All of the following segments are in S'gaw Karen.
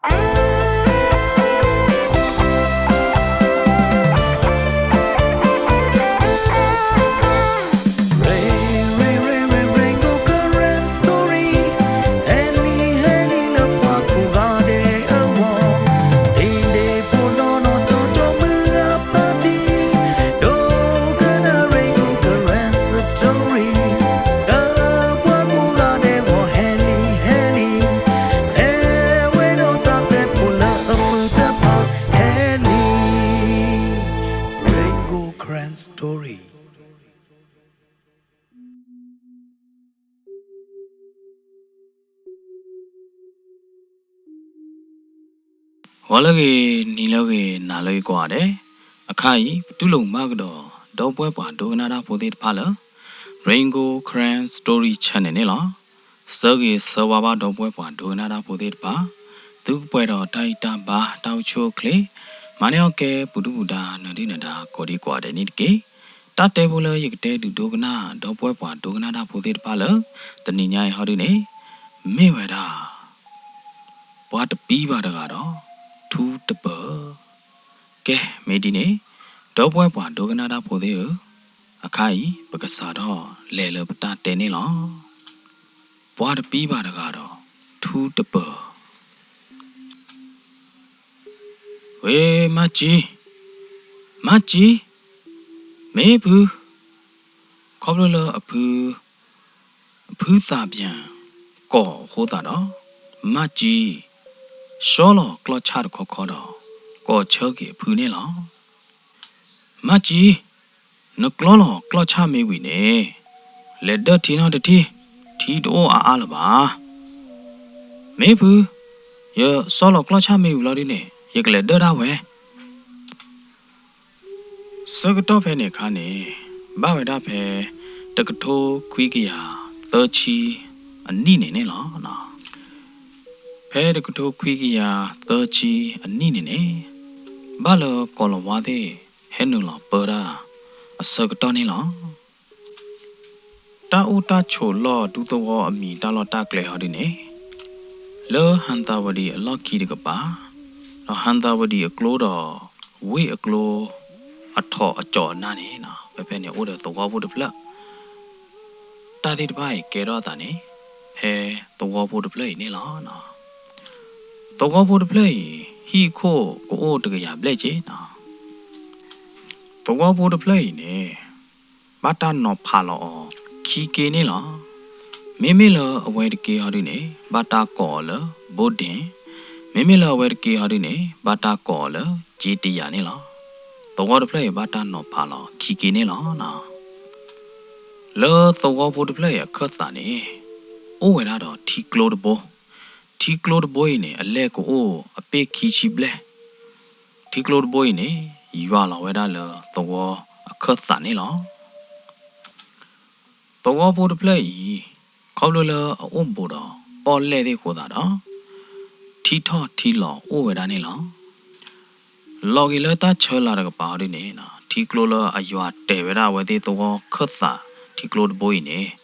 Rain, rain, rain, rain, rain, go current story. ဟဲလံ ဟဲလံ လၢပှၤကိးဂၤဒဲးအဂီၢ်, ဒ့ဒ့ဖိနီၢ်နီၢ် ကၠီကၠီမုၢ်အပၢ်တံၢ်, ဒိကနၣ် rain, go current story. လၢပှၤကိးဂၤဒဲးအဂီၢ် ဟဲလံ ဟဲလံ, ဟဲဝဲဒီးတၢ်တဲဖိလၢအမုာ်တဖၣ် ဟဲလံ. Rain, go current story. ဂီၤလၢအဂ့ၤ, နံၤလၢအဂ့ၤ, နၤလၢအဂ့ၤကိးဂၤဒဲး, အခါအံၤ ပတူၢ်လိာ်မုာ်ဘၣ်ကဒီး ဒီပုၢ်ဝဲၢ်ပှၤဒိကနၣ်တၢ်ဖိသ့ၣ်တဖၣ်လၢ Rain, go current story channel န့ၣ်လီၤ. ဆၢဂ့ၤဆၢဝါဘၣ်ဒီပုၢ်ဝဲၢ်ပှၤဒိကနၣ်တၢ်ဖိသ့ၣ်တဖၣ်, သုကပှဲၤဒီးတၢ်ဂံၢ်တၢ်ဘါ တၢ်အိၣ်ဆူၣ်အိၣ်ချ့, မၤန့ၢ်အီၣ်ကဲ ပူၤဒုၣ်ပူၤဒါ နၢၤဒုၣ်နၢၤဒါ ကိးဒံကိးဂၤဒဲးန့ၣ်တက့ၢ်. တၢ်တဲဖိလၢယကတဲဒုးဒိကနၣ် ဒီပုၢ်ဝဲၢ်ပှၤဒိကနၣ်တၢ်ဖိသ့ၣ်တဖၣ်လၢ တနံၤညါအံၤဟီဒုန့ၣ် မ့ၢ်ဝဲဒၣ် ပှၤတပံဘၣ်တဂၤဒီး ထူတပၢၤ. ကဲ မ့ၢ်ဒ်န့ၣ် ဒီပုၢ်ဝဲၢ်ပှၤဒိကနၣ်တၢ်ဖိသ့ၣ်ဧၢ, အခါအံၤ ပကစးထီၣ်လဲၤလၢပတၢ်တဲန့ၣ်လီၤ. ပှၤတပံဘၣ်တဂၤဒီး ထူတပၢၤ. ဝ့ မၢ်ကၠံ, မၢ်ကၠံ, မ့ၢ်ဖု, ခီဖျိလၢအဖု အဖုသးပှၢ်ကိးအဃိသတးဒီး မၢ်ကၠံ ဆီလီၤကျီၢ်ဆၣ်တခီခီဒီး ကိးဆၢက့ၤအဖုန့ၣ်လီၤ. မၢ်ကၠံ, နကျီလီၤကျီၢ်ဆၣ်မ့ၢ်ဝံၤန့ၣ် လဲၤဒၢၣ်ထံနီတထံၣ်, ထံတအိၣ်အါအါလၢၤဘၣ်. မ့ၢ်ဖု, ယဆီလီၤကျီၢ်ဆၣ်မ့ၢ်ဝံၤလီၤဒုန့ၣ် ယကလဲၤဒၢၣ်ဒၣ်ဝဲ. ဆၢကတီၢ်ဖဲန့ၣ်အခါန့ၣ် ဘၣ်ဝဲဒၣ်ဖဲ တကထိခွံကယၤသၢဆံအနံၣ်န့ၣ်န့ၣ်လီၤ. ဖဲတကထိခွံကယၤသၢဆံအနံၣ်န့ၣ်န့ၣ် ဘၣ်လၢကိၤလၤဝါသ့ၣ် ဟဲနုာ်လီၤပၢတၢ်အဆၢကတီၢ်န့ၣ်လီၤ. တၢ်အိၣ်တၢ်ဆိးလီၢ်ဒူသဝီအမံၤတၢ်လီၢ်တၢ်ကျဲဟီဒုန့ၣ် လၢဟံသးဝတံၤအလီၢ်ခံတကပၤ, ဒီးဟံသးဝတံၤအကျိဒီး ဝ့ၢ်အကျိ အထီၣ်အကၠီၤအနၢ်န့ၣ် ဖဲဖဲန့ၣ်အိၣ်ဒီးသဝီဖိတဖျၢၣ်, တၢ်သ့ၣ်တဖၣ်အံၤကဲထီၣ်အသးန့ၣ် ဖဲသဝီဖိတဖျၢၣ်အံၤန့ၣ်လီၤ. သဝီဖိတဖျၢၣ်အံၤ ဟံၣ်ခိၣ်ကအိၣ်တကယၤဘျဲၣ်က့နီၤ. သဝီဖိတဖျၢၣ်အံၤန့ၣ် ဘၣ်တၢ်နီၤဖးလီၤအီၤခံက့န့ၣ်လီၤ. မ့မ့ၢ်လၢအဝဲတက့ဟီဒုန့ၣ် ဘၣ်တၢ်ကိးအီၤလၢ ဘိဒ့ၣ်, မ့မ့ၢ်လၢအဝဲတက့ဟီဒုန့ၣ် ဘၣ်တၢ်ကိးအီၤလၢ က့တယၤန့ၣ်လီၤ. သဝီတဖျၢၣ်အံၤဘၣ်တၢ်နီၤဖးလီၤခံက့န့ၣ်လီၤ. လၢသဝီဖိတဖျၢၣ်အံၤအခၢၣ်သးန့ၣ် အိၣ်ဝဲဒၣ်ဒီးထံကျိတဘိ, ထံကျိတဘိအံၤန့ၣ် အလဲၢ်ကအိၣ်အပ့ၢ်ခံဆံဘျဲၣ်, ထံကျိတဘိအံၤန့ၣ် ယွၤလီၤဝဲဒၣ်လၢသဝီအခၢၣ်သးန့ၣ်လီၤ. သဝီဖိတဖျၢၣ်အံၤ ခီဖျိလၢအအိၣ်ဘူးဒီးပီၣ်လဲၣ်သ့ၣ်အဃိသတးဒီး ထံထီၣ်ထံလီၤအိၣ်ဝဲဒၣ်န့ၣ်လီၤ. လီၤက့ၤလၢတၢ်ဆၢလၤတကပၤဟီဒုန့ၣ် ထံကျိလၢအယွၤတဲာ်ဝဲဒၣ်အဝဲသ့ၣ်သဝီခၢၣ်သးထံကျိတဘိအံၤန့ၣ်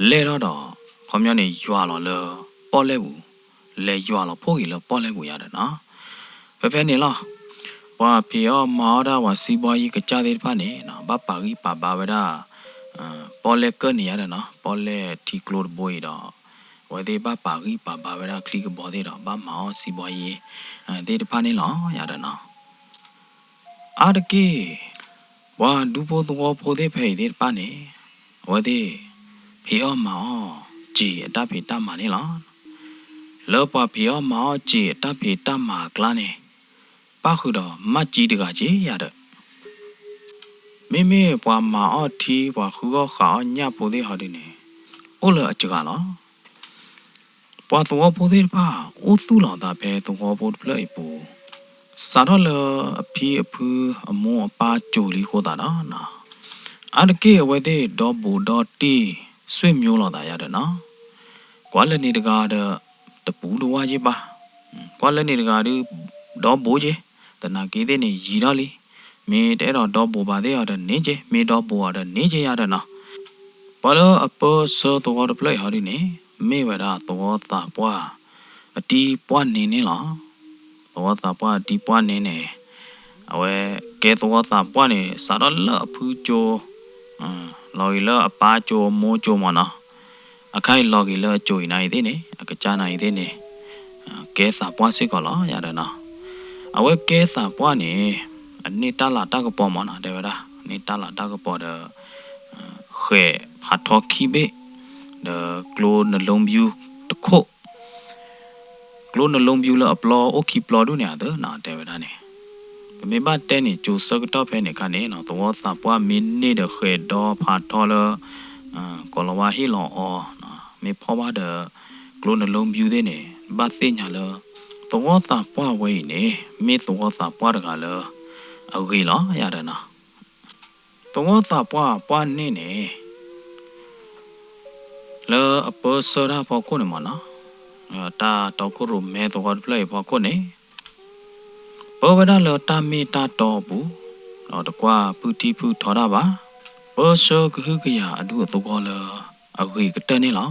လဲၢ်ထီၣ်ဒီး ခီပညီန့ၣ် ယွၤလီၤလၢပီၣ်လဲၣ်ပူၤ, လဲၤယွၤလီၤဖှိၣ်က့ၤလၢပီၣ်လဲၣ်ပူၤယၤဒီးနီၤ. ဖဲဖဲန့ၣ်လီၤ. ပှၤဖံးအီၣ်မၤအီၣ်တၢ်ပှၤစံးဘီယံၤကစၢ်သ့ၣ်တဖၣ်န့ၣ် ဘၣ်ပာ်ဂံၢ်ပာ်ဘါဝဲဒၣ် ပီၣ်လဲၣ်ကၢၢ်န့ၣ်ယၤဒီးနီၤ, ပီၣ်လဲၣ်ထံကျိတဘိအံၤဒီး အဝဲသ့ၣ်ဘၣ်ပာ်ဂံၢ်ပာ်ဘါဝဲဒၣ်ချံကဘီသ့ၣ်ဒီး ဘၣ်မၤအီၣ်စံးဘီယံၤသ့ၣ်တဖၣ်န့ၣ်လီၤယၤဒီးနီၤ. အါတက့ၢ် ပှၤဒူဖိသဝီဖိသ့ၣ်ဖဲအံၤသ့ၣ်တဖၣ်န့ၣ် အဝဲသ့ၣ် ဖံးအီၣ်မၤအီၣ်စ့ၤအတၢ်ဖံးတၢ်မၤန့ၣ်လီၤ. လၢပှၤဖံးအီၣ်မၤအီၣ်စ့ၤအတၢ်ဖံးတၢ်မၤအကျါန့ၣ် ပၣ်ဃုာ်ဒီးမၢ်ကၠံတဂၤက့ယၤဒီး မ့မ့ၢ်ပှၤမၤအီၣ်ထံ ပှၤဃုအီၣ်ဃာ်အီၣ်ညၣ်ဖိသ့ၣ်ဟီဒုန့ၣ် အိၣ်လၢအစှၤလီၤ. ပှၤသဝီဖိသ့ၣ်တဖၣ် အိၣ်သူၣ်လီၤသးဖဲသဝီဖိတဖျၢၣ်အံၤပူၤ, စးထီၣ်လၢအဖံအဖုအမိၢ်အပၢ်စိၤလံအဃိသတးဒီး အါတက့ၢ်အဝဲသ့ၣ်ဒီဘူးဒီတ့ၢ်ဆွေမျိုးလီၤသးယၤဒီးနီၤ. ကွၢ်လၢန့ၣ်တဂၤဒီး တပူၤတဝါက့ဘၣ်, ကွၢ်လၢန့ၣ်တဂၤဒီး ဒီဘူးက့, သနာ်က့သ့ၣ်န့ၣ်ယံာ်ထီၣ်လံ, မ့ၢ်တအဲၣ်ဒိးဒီဘူးဘၣ်သ့ၣ်အီၤဒီးန့ၢ်က့, မ့ၢ်ဒီဘူးအီၤဒီးန့ၢ်က့ယၤဒီးနီၤ. ပှၤလၢအပၢဆှၢသဝီတဖျၢၣ်အံၤဟီဒုန့ၣ် မ့ၢ်ဝဲဒၣ်သဝီသးပှၢ်အတံၤပှၢ်န့ၣ်န့ၣ်လီၤ. သဝီသးပှၢ်အတံၤပှၢ်န့ၣ်န့ၣ် အဝဲကဲသဝီသးပှၢ်န့ၣ် စးထီၣ်လၢအဖုကၠိ လီၤဂ့ၤလၢအပၢ်ကၠိအမိၢ်ကၠိမ့ၢ်နီၤ. အခါအံၤလီၤဂ့ၤလၢအကၠိအံၤနၤအံၤသ့ၣ်န့ၣ် အကစၢ်နၤအံၤသ့ၣ်န့ၣ် ကဲသးပှၢ်စ့ၢ်ကီးလီၤ ယၤဒီးနီၤ. အဝဲကဲသးပှၢ်န့ၣ် အန့ၢ်တၢ်လၤတၢ်ကပီၤမ့ၢ်နီၤ တဲဝဲဒၣ် န့ၢ်တၢ်လၤတၢ်ကပီၤဒီး ဃဲးဖးထီခံဘ့ၣ် ဒီးကျိနလူဘျူတခိၣ် ကျိနလူဘျူလၢအပျီအိၣ်ခံပျီဒူၣ်န့ၣ် အသၢနီၤ တဲဝဲဒၣ်န့ၣ်. ပမ့ၢ်ဘၣ်တဲန့ၣ် ကၠိဆၢကတီၢ်ဖဲန့ၣ်အခါန့ၣ်နီၤ သဝီသးပှၢ်မ့ၢ်န့ၢ်ဒီးဃဲးဒီဖးထီလၢ ကိးလီၤဝါဟ့ၣ်လီၤအီၤ မ့ၢ်ဖီၣ်ဘၣ်ဒီး ကျိနလူဘျူသ့ၣ်န့ၣ် ဘၣ်သ့ၣ်ညါလၢ သဝီသးပှၢ်ဝဲအံၤန့ၣ် မ့ၢ်သဝီသးပှၢ်တဂၤလၢ အဂ့ၤလီၤ ယၤဒီးနီၤ. သဝီသးပှၢ်ပှၢ်န့ၣ်န့ၣ် လၢအပၢဆှၢတၢ်ဖီခိၣ်န့ၣ်မ့ၢ်နီၤ, တၢ်တီခိၣ်ရိၣ်မဲသဝီတဖျၢၣ်အံၤဖီခိၣ်န့ၣ် ပၢဝဲဒၣ်လၢတၢ်မ့ၢ်တၢ်တီအပူၤ, ဒီးတကွၢ်ဖုထံဖုထီတၢ်ဘၣ်, ပၢဆှၢကဟုကယာ်အဒူအသဝီလၢအဂ့ၤကတၢၢ်န့ၣ်လီၤ.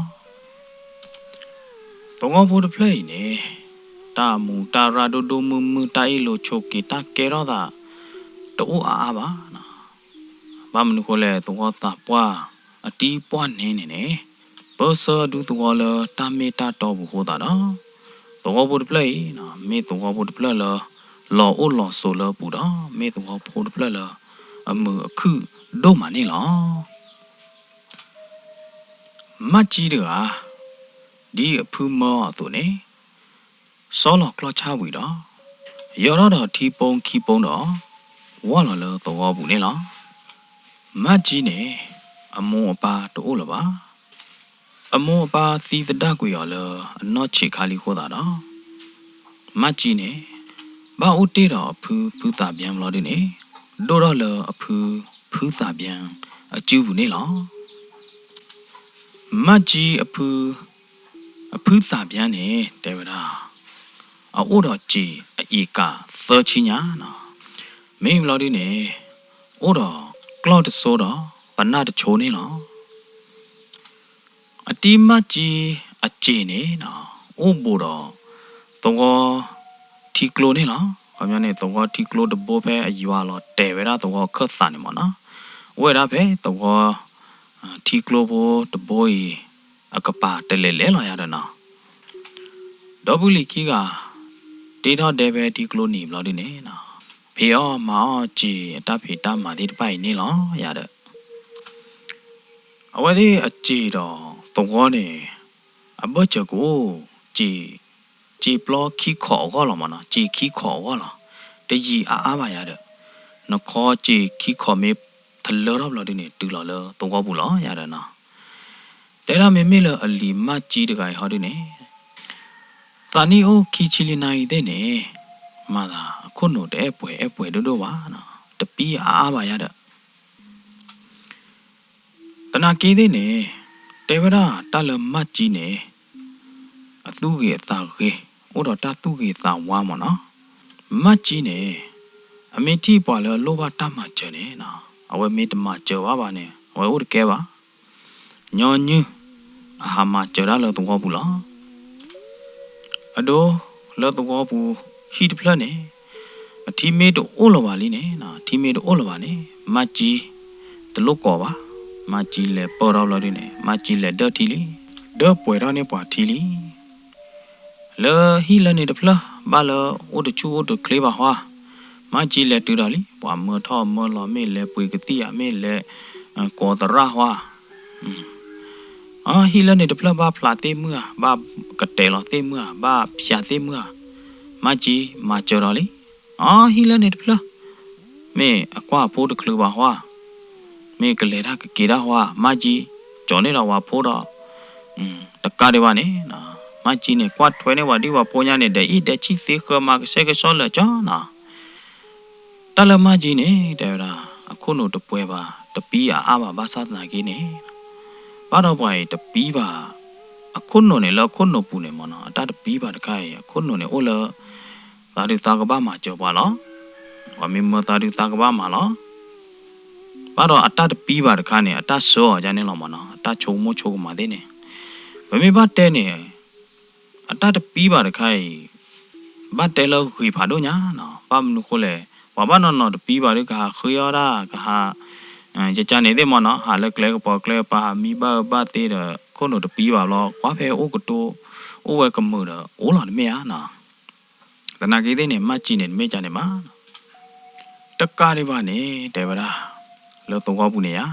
သဝီဖိတဖျၢၣ်အံၤန့ၣ် တၢ်မူးတၢ်ရၢ်ဒိၣ်ဒိၣ်မုၢ်မုၢ် တၢ်အ့ၣ်လိာ်ဆိးက့ၤ တၢ်ကဲထီၣ်သး တအိၣ်အါအါဘၣ်. ဘၣ်မနုၤဃိလဲၣ် သဝီသးပှၢ်အတံၤပှၢ်န့ၣ်န့ၣ်န့ၣ် ပၢဆှၢအဒူသဝီလၢတၢ်မ့ၢ်တၢ်တီပူၤအဃိသတးဒီး သဝီဖိတဖျၢၣ်အံၤ မ့ၢ်သဝီဖိတဖျၢၣ်လၢ လီၤအိၣ်လီၤဆိးလၢအပူၤဒီး မ့ၢ်သဝီဖိတဖျၢၣ်လၢ အမုာ်အခုၣ်ဒိၣ်မးန့ၣ်လီၤ. မၢ်ကၠံတဂၤ ဒ်အဖုမၢအီၤအသိးန့ၣ် စီလီၤကျီၢ်ဆၣ်ဝံၤဒီး ယီၤထီၣ်ဒီးထံပိခံပိဒီး ဝၢ်လီၤလၢသဝီပူၤန့ၣ်လီၤ. မၢ်ကၠံန့ၣ် အမိၢ်အပၢ်တအိၣ်လၢၤဘၣ်. အမိၢ်အပၢ်သံသဒၣ်ကွံာ်အီၤလၢအနီၢ်ဆံးခါလံအဃိသတးဒီး မၢ်ကၠံန့ၣ် ဘၣ်အိၣ်တ့ၢ်ဒီးအဖုဖုသးဘျၢဘျီဒုန့ၣ် ဒိၣ်ထီၣ်လၢအဖုဖုသးဘျၢအစုပူၤန့ၣ်လီၤ. မၢ်ကၠံအဖု အဖုသးဘျၢန့ၣ် တဲဝဲဒၣ် အအိၣ်ဒီးစံာ်အအ့ၣ်ကးသၢဆံညါနီၤ, မ့ၢ်ဘျီဒုန့ၣ် အိၣ်ဒီးကျီၢ်တစိဒီးပနၢ်တဆိန့ၣ်လီၤ. အတံၤမၢ်ကၠံအစ့ၣ်န့ၣ် အိၣ်ဘူးဒီး သဝီထံကျိန့ၣ်လီၤ. ခီပညီန့ၣ် သဝီထံကျိတဘိဖဲအယွၤလီၤတဲာ်ဝဲဒၣ်သဝီအခၢၣ်သးန့ၣ်မ့ၢ်နီၤ, အိၣ်ဝဲဒၣ်ဖဲသဝီထံကျိဖိတဘိအံၤ အကပၤတလဲၤလဲၤလီၤယၤဒီးနီၤ. ဒီပုၢ်လံၤခံဂၤ တ့ထီၣ်ဒဲဖဲထံကျိနံၤဘျီဒုန့ၣ် ဖံးအီၣ်မၤအီၣ်စ့ၣ်အတၢ်ဖံးတၢ်မၤသ့ၣ်တဖၣ်အံၤန့ၣ်လီၤယၤဒီး အဝဲသ့ၣ်အစ့ၣ်ဒီးသဝီန့ၣ် အဘၢၣ်စၢၤကအိၣ် စ့ၣ် စ့ၣ်ပျီခံခီးအဂီၢ်လီၤမ့ၢ်နီၤ, စ့ၣ်ခံခီးအဂီၢ်လီၤ. တယံာ်အါအါဘၣ်ယၤဒီး နခီစ့ၣ်ခံခီးမ့ၢ်ထလၢထီၣ်ဘျီဒုန့ၣ် တုၤလီၤလၢသဝီပူၤလီၤယၤဒီးနီၤ. တဲဒၣ်မ့မ့ၢ်လၢအလံၤမၢ်ကၠံတဂၤအံၤဟီဒုန့ၣ် သးနံၣ်အိၣ်ခံဆံလံနၤအံၤသ့ၣ်န့ၣ် မၤသးအခိၣ်နူာ်တအဲၣ်ပှဲၤအဲၣ်ပှဲၤဒိၣ်ဒိၣ်ဘၣ်, တပံအါအါဘၣ်ယၤဒီး သနာ်က့သ့ၣ်န့ၣ် တဲဝဲဒၣ်တၢ်လၢမၢ်ကၠံန့ၣ် အသူၣ်ဂ့ၤအသးဂ့ၤ, အိၣ်ဒီးတၢ်သူၣ်ဂ့ၤသးဝါမ့ၢ်နီၤ. မၢ်ကၠံန့ၣ် အမ့ၢ်ထံၣ်ပှၤလၢအလိၣ်ဘၣ်တၢ်မၤစၢၤန့ၣ် အဝဲမ့ၢ်တမၤစၢၤဘၣ်ဘၣ်န့ၣ် အဝဲအိၣ်တကဲဘၣ်. ညီနုၢ် အဟးမၤစၢၤတၢ်လၢသဝီပူၤလီၤ. အဒိ လၢသဝီပူၤဟံၣ်တဖျၢၣ်န့ၣ် အထံမ့ၢ်တအိၣ်လၢၤဘၣ်လံန့ၣ်, ထံမ့ၢ်တအိၣ်လၢၤဘၣ်န့ၣ် မၢ်ကၠံတလိၣ်ကိးဘၣ်. မၢ်ကၠံလဲၤပၢၢ်ထီၣ်ဘျီဒုန့ၣ် မၢ်ကၠံလဲၤဒၢၣ်ထံလံ, ဒၢၣ်ပှဲၤထီၣ်န့ၢ်ပှၤထံလံ. လၢဟံၣ်လၢန့ၣ်တဖျၢၣ် ဘၣ်လၢအိၣ်တဆူၣ်အိၣ်တချ့ဘၣ်ဟီ, မၢ်ကၠံလဲၤတုၤဒီးလံ, ပှၤမၢထီၣ်မၢလီၤ မ့ၢ်လဲၤပှ့ၤကသံၣ်ဧါ မ့ၢ်လဲၤကိးသရၣ်ဟီ အဟံၣ်လၢန့ၣ်တဖျၢၣ်ဘၣ်ဖျးသ့ၣ်မုၢ်ဧါ, ဘၣ်ကတဲာ်လီၤသ့ၣ်မုၢ်ဧါ, ဘၣ်ဖျးသ့ၣ်မုၢ်ဧါ, မၢ်ကၠံမၤစၢၤဒီးလံ. အဟံၣ်လၢန့ၣ်တဖျၢၣ် မ့ၢ်အကွၢ်အဖိတချုးဘၣ်ဟီ, မ့ၢ်ကလဲၤတၢ်ကက့ၤတၢ်ဟီ, မၢ်ကၠံကၠီၤန့ၢ်ဒီးဝၤဖိဒီး တကးဒံးဘၣ်န့ၣ် မၢ်ကၠံန့ၣ် ကွၢ်ထွဲန့ၢ်ပှၤဒံၣ်ပှၤဖိညါန့ၣ် ဒီးအံၣ်ဒဲးဆံၣ်သ့ဃၢၤမၤကဆှဲကဆှီလၢာ်ကၠီနီၤ. တၢ်လၢမၢ်ကၠံန့ၣ် တဲဝဲဒၣ် အခိၣ်နူာ်တပှဲၤဘၣ် တပံအါအါဘၣ် ဘၣ်ဆၣ်သနာ်က့န့ၣ် ဘၣ်ဒီးပှၤအံၤတပံဘၣ် အခိၣ်နူာ်န့ၣ် လၢအခိၣ်နူာ်ပူၤန့ၣ်မ့ၢ်နီၤ အတၢ်တပံဘၣ်တခါအံၤ အခိၣ်နူာ်န့ၣ်အိၣ်လၢ သးဒုးသးကဘၣ်မၤစၢၤပှၤလီၤ. ပှၤမ့ၢ်မၢသးဒုးသးကဘၣ်မၤလီၤ. ဘၣ်ဒီးအတၢ်တပံဘၣ်တခါန့ၣ် အတၢ်ဆှၢအီၤဒ်န့ၣ်လီၤမ့ၢ်နီၤ အတၢ်ဆိကမိၣ်ဆိကမးသ့ၣ်န့ၣ် ပမ့ၢ်ဘၣ်တဲန့ၣ် အတၢ်တပံဘၣ်တခါအံၤ ဘၣ်တဲလၢဂ့ၤဖးဒိၣ်ညါနီၤ, ဘၣ်မနုၤဃိလဲၣ်, ပှၤဘၣ်နီၢ်နီၢ်တပံၤဘၣ်ဒီး ကဟးဃ့အီၣ်ဒၣ် ကဟး ကကန့ၣ်သ့ၣ်မ့ၢ်နီၤ, ဟးလၢကျဲကပီၤကျဲကပၤ ဟးမံဘၣ်အၢဘၣ်သီဒီး ခိၣ်နူာ်တပံၤဘၣ်ဘျီ ကွၢ်ဖဲအိၣ်ကတိၤ အိၣ်ဝဲကမုာ်ဒီး အိၣ်လီၤတမ့ၢ်ဧါနီၤ. သနာ်က့သ့ၣ်န့ၣ် မၢ်ကၠံန့ၣ် တမ့ၢ်ကန့ၣ်ဘၣ်. တကးဒံးဘၣ်န့ၣ် တဲဝဲဒၣ် လၢသဝီပူၤန့ၣ်ယါ,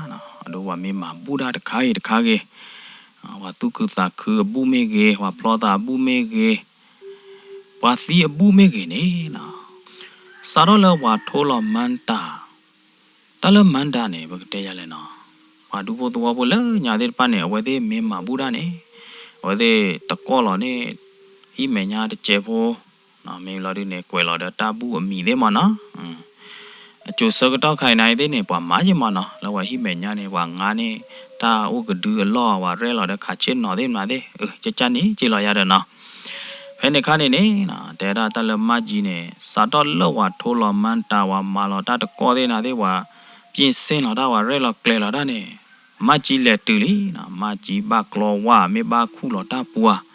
အဒိပှၤမ့ၢ်မၤဘူၣ်တၢ်တခါဂ့ၤတခါဂ့ၤ, ပှၤသူၣ်ခုသးခုအဘူၣ်မ့ၢ်ဂ့ၤ, ပှၤဖျီသးအဘူၣ်မ့ၢ်ဂ့ၤ, ပှၤသံအဘူၣ်မ့ၢ်ဂ့ၤန့ၣ်နီၤ, စးထီၣ်လၢပှၤထိလီၤမၤတၢ်, တၢ်လၢမၤတၢ်န့ၣ် ပကတဲယါလဲၣ်နီၤ, ပှၤဒူဖိသဝီဖိလၢညါသ့ၣ်တဖၣ်န့ၣ် အဝဲသ့ၣ်မ့ၢ်မၤဘူၣ်တၢ်န့ၣ် အဝဲသ့ၣ်တကိးလီၤန့ၣ် ဟံၣ်မဲာ်ညါတစဲးဖိ မ့ၢ်လီၤဒုးန့ၣ် ကွဲးလီၤဒီးတၢ်ဘူၣ်အမံၤသ့ၣ်မ့ၢ်နီၤ. အစိၤဆၢကတီၢ်ခါအံၤနၤအံၤသ့ၣ်န့ၣ် ပှၤမၤက့ၤမ့ၢ်နီၤ, လၢပှၤဟံၣ်မဲာ်ညါန့ၣ် ပှၤငါန့ၣ် တၢ်အိၣ်ကဒုအလီၢ် ပှၤရဲၣ်လီၤဒီးခးဆ့ၣ်နီၤသ့ၣ်မနုၤသ့ၣ် ကကန့ၣ်က့ၤလီၤယါဒီးနီၤ. ဖဲန့ၣ်ခါန့ၣ်န့ၣ် တဲဒၣ်တၢ်လၢမၢ်ကၠံန့ၣ် စးထီၣ်လၢပှၤထိလီၤမၤတၢ် ပှၤမၤလီၤတၢ်တကိးသ့ၣ်နၤသ့ၣ် ပှၤ ပြင်ဆင် လီၤတၢ် ပှၤရဲၣ်လီၤကျဲၤလီၤတၢ်န့ၣ် မၢ်ကၠံလဲၤတုၤလံနီၤ, မၢ်ကၠံဘၣ်ကျီဝါ မ့ၢ်ဘၣ်ခူၣ်လီၤတၢ်ပှၤ,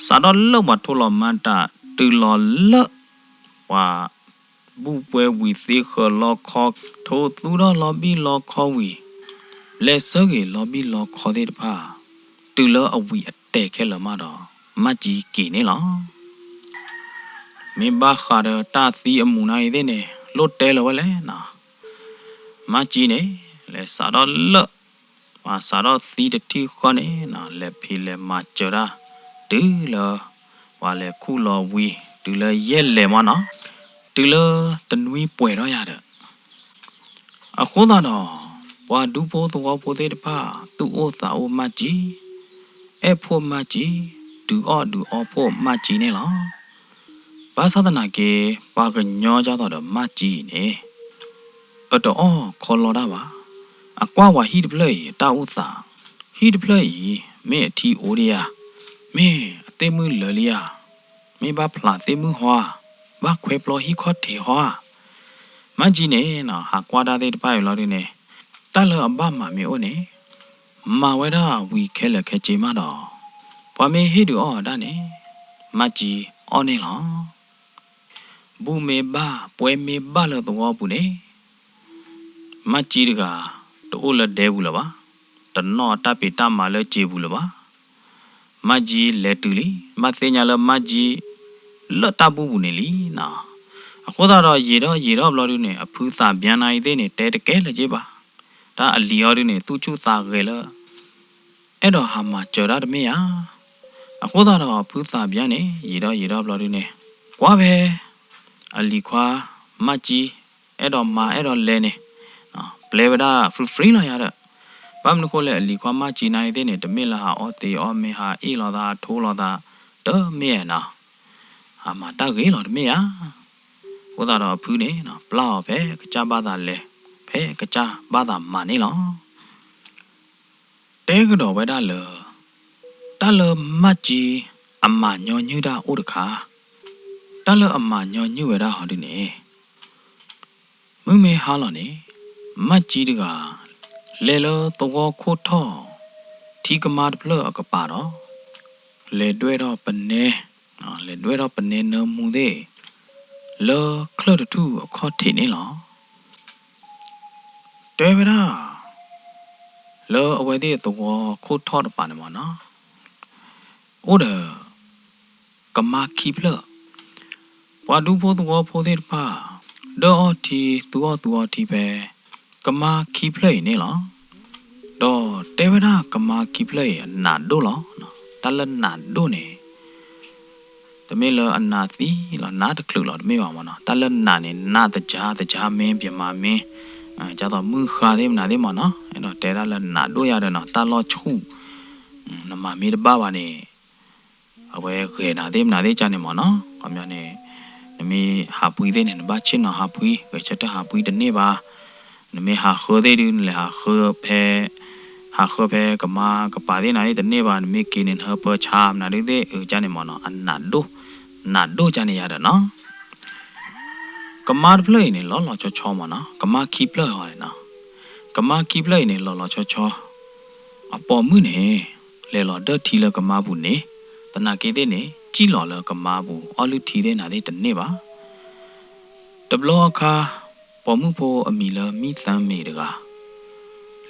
စးထီၣ်လၢပှၤထိလီၤမၤတၢ် တုၤလီၤလၢ ပှၤ ဘူၣ်ပှဲၤဝံၤသ့ဃၢၤလီခီ, ထိသူၣ်ထီၣ်လီဘံၣ်လီခီဝံၤ, လဲၤဆၢဂ့ၤလီဘံၣ်လီခီသ့ၣ်တဖၣ်, တုၤလၢအဝံၤအတဲာ်ခဲလၢာ်မးဒီး မၢ်ကၠံက့ၤန့ၣ်လီၤ. မ့ၢ်ဘၣ်ဃးဒီးတၢ်သံအမူးနၤအံၤသ့ၣ်န့ၣ် လိၣ်တဲလၢၤဝဲလဲၣ်နီၤ. မၢ်ကၠံန့ၣ် လဲၤစးထီၣ်လၢ ပှၤစးထီၣ်သံတထံၣ်ဃီန့ၣ်နီၤ လဲၤဖံးလဲၤမၤစၢၤတၢ် တုၤလၢ ပှၤလဲၤခူၣ်လီၤဝံၤ တုၤလၢယဲၢ်လဲၤမ့ၢ်နီၤ, တုၤလၢတနွံပှဲၤထီၣ်ယၤဒီး အဃိသတးဒီး ပှၤဒူဖိသဝီဖိသ့ၣ်တဖၣ် သူၣ်အိၣ်သးအိၣ်မၢ်ကၠံ, အဲၣ်ဖှိၣ်မၢ်ကၠံ, ဒုးအီၣ်ဒုးအီဖှိၣ်မၢ်ကၠံန့ၣ်လီၤ. ဘၣ်ဆၣ်သနာ်က့ ပှၤကညီဒ်သိးဒီးမၢ်ကၠံအံၤန့ၣ် အတအီၣ်ခီလီတၢ်ဘၣ်. အကွၢ်ပှၤဟံၣ်တဖျၢၣ်အံၤ အတၢ်အိၣ်သး, ဟံၣ်တဖျၢၣ်အံၤ မ့ၢ်အထံအိၣ်ဒံးဧါ, မ့ၢ်အသ့ၣ်မုၢ်လၢာ်လံဧါ, မ့ၢ်ဘၣ်ဖျးသ့ၣ်မုၢ်ဟီဧါ, ဘၣ်ခွဲးပျီဟံၣ်ခီၣ်ထံးဟီဧါ. မၢ်ကၠံန့ၣ်နီၤ ဟးကွၢ်တၢ်သ့ၣ်တဖၣ်အံၤလီၤဒုးန့ၣ် တၢ်လၢအဘၣ်မၤမ့ၢ်အိၣ်န့ၣ် မၤဝဲဒၣ်ဝံၤခဲလၢာ်ခဲဆ့မးဒီး ပှၤမ့ၢ်ဟ့ၣ်ဒုးအီၣ်အီၤဒၣ်န့ၣ် မၢ်ကၠံအီၣ်န့ၣ်လီၤ. ဘူၣ်မ့ၢ်ဘၣ် ပှဲၤမ့ၢ်ဘၣ်လၢသဝီပူၤန့ၣ် မၢ်ကၠံတဂၤ တအိၣ်လၢဒဲပူၤလၢၤဘၣ်, တနီၣ်တၢ်ပ့ၤတၢ်မၤလၢစ့ပူၤလၢၤဘၣ်. မၢ်ကၠံလဲၤတုၤလံ, ဘၣ်သ့ၣ်ညါလၢမၢ်ကၠံ လၢတၢ်ဘူၣ်ပူၤန့ၣ်လံနီၤ. အဃိသတးဒီး ယံာ်ထီၣ်ယံာ်ထီၣ်ဘျီဒုးန့ၣ် အဖုသးဘျါနၤအံၤသ့ၣ်န့ၣ် တဲတကဲလၢၤက့ဘၣ်. တၢ်အလံၤအီၤဒုးန့ၣ် သူၣ်ဆူၣ်သးဂဲၤလၢ အဲၣ်ဒိးဟးမၤစၢၤတၢ်တမ့ၢ်ဧါ. အဃိသတးဒီး ဖုသးဘျါန့ၣ် ယံာ်ဒီးယံာ်ဒီးဘျီဒုးန့ၣ် ကွၢ်ဖဲ အလံၤခွါမၢ်ကၠံ အဲၣ်ဒိးမၤအဲၣ်ဒိးလဲၤန့ၣ် ပျဲဝဲဒၣ် free free လီၤယၤဒီး ဘၣ်မနုၤဃိလဲၣ် အလံၤခွါမၢ်ကၠံနၤအံၤသ့ၣ်န့ၣ် တမ့ၢ်လၢဟးအီၣ်သ့အီၣ်မ့ၤ ဟးအ့ၣ်လိာ်သး ထိလိာ်သး တမ့ၢ်ဧါနီၤ. ဟးမၤတၢ်ဂ့ၤလီၤတမ့ၢ်ဧါ. အဃိသတးဒီးအဖုန့ၣ် ပျၢ်အီၤဖဲကစၢ်ဘၣ်သးလဲၤ ဖဲကစၢ်ဘၣ်သးမၤန့ၣ်လီၤ. တဲကဒီးဝဲဒၣ်လၢ တၢ်လၢမၢ်ကၠံအမၤညီနုၢ်တၢ်အိၣ်တခါ, တၢ်လၢအမၤညီနုၢ်ဝဲဒၣ်ဟီဒုးန့ၣ် မုၢ်မ့ၢ်ဟါလီၤန့ၣ် မၢ်ကၠံတဂၤ လဲၤလၢသဝီခိၣ်ထီၣ် ထံကမါတဖျၢၣ်အကပၤဒီး လဲၤဒွဲၣ်ထီၣ်ပနဲ လဲၤဒွဲၣ်ထီၣ်ပနဲနၢမူသ့ၣ် လၢချၢၣ်တထူၣ်အခီၣ်ထံးန့ၣ်လီၤ. တဲဝဲဒၣ် လၢအဝဲသ့ၣ်သဝီခိၣ်ထီၣ်တပၤန့ၣ်မ့ၢ်နီၤ အိၣ်ဒီး ကမါခံဖျၢၣ်, ပှၤဒူဖိသဝီဖိသ့ၣ်တဖၣ် ဒၢအီၣ်ထံ သူအီၣ်သူအီထံဖဲ ကမါခံဖျၢၣ်အံၤန့ၣ်လီၤ. ဒီးတဲဝဲဒၣ်ကမါခံဖျၢၣ်အံၤ အနးဒိၣ်လီၤ. တၢ်လၢနးဒိၣ်န့ၣ် တမ့ၢ်လၢအနးသံလီၤ နးတချုးလီၤ တမ့ၢ်ဘၣ်မ့ၢ်နီၤ. တၢ်လၢနးန့ၣ် နးသကြား သကြားမင်း မြန်မာမင်း ဒ်သိးမုၢ်ဃါသ့ၣ်မနုၤသ့ၣ်မ့ၢ်နီၤ. အဲၣ်ဒိးတဲဒၣ်လၢနးဒိၣ်ယၤဒီးနီၤ တၢ်လီၢ်ဆူၣ် နမၤမ့ၢ်တဘၣ်ဘၣ်န့ၣ် အဝဲဂဲၤနၤသ့ၣ်မနုၤသ့ၣ်ကန့ၣ်မ့ၢ်နီၤ. ခီပညီန့ၣ် နမ့ၢ်ဟးဖှံသ့ၣ်န့ၣ် နဘၣ်ဆ့ၣ်နီၤဟးဖှံ ဂဲၤဆၢထၢၣ်ဟးဖှံတန့ၢ်ဘၣ်. နမ့ၢ်ဟးဃၢသ့ၣ်ဒုး နလဲၤဟးဃၢဖဲ ဟးဃၢဖဲကမါကပၤသ့ၣ်နၤသ့ၣ်တန့ၢ်ဘၣ်. နမ့ၢ်က့ၤန့ၣ် နဟၢဖၢဆါမနုၤဒုးသ့ၣ် အကန့ၣ်မ့ၢ်နီၤ အနးဒိၣ် နးဒိၣ်ကန့ၣ်ယၤဒီးနီၤ. ကမါတဖျၢၣ်အံၤန့ၣ် လီၤလီၤဆီဆီမ့ၢ်နီၤ ကမါခံဖျၢၣ်ဟီန့ၣ်နီၤ. ကမါခံဖျၢၣ်အံၤန့ၣ် လီၤလီၤဆီဆီ အပိာ်မုၣ်န့ၣ် လဲၤလီၤဒၢထံလၢကမါပူၤန့ၣ် သနာ်က့သ့ၣ်န့ၣ် ကစံၣ်လီၤလၢကမါပူၤ အီၣ်လုၢ်ထံသ့ၣ်နၤသ့ၣ်တန့ၢ်ဘၣ်. တဘျီအခါ ပိာ်မုၣ်ဖိအမံၤလၢမံသၢမ့ၤတဂၤ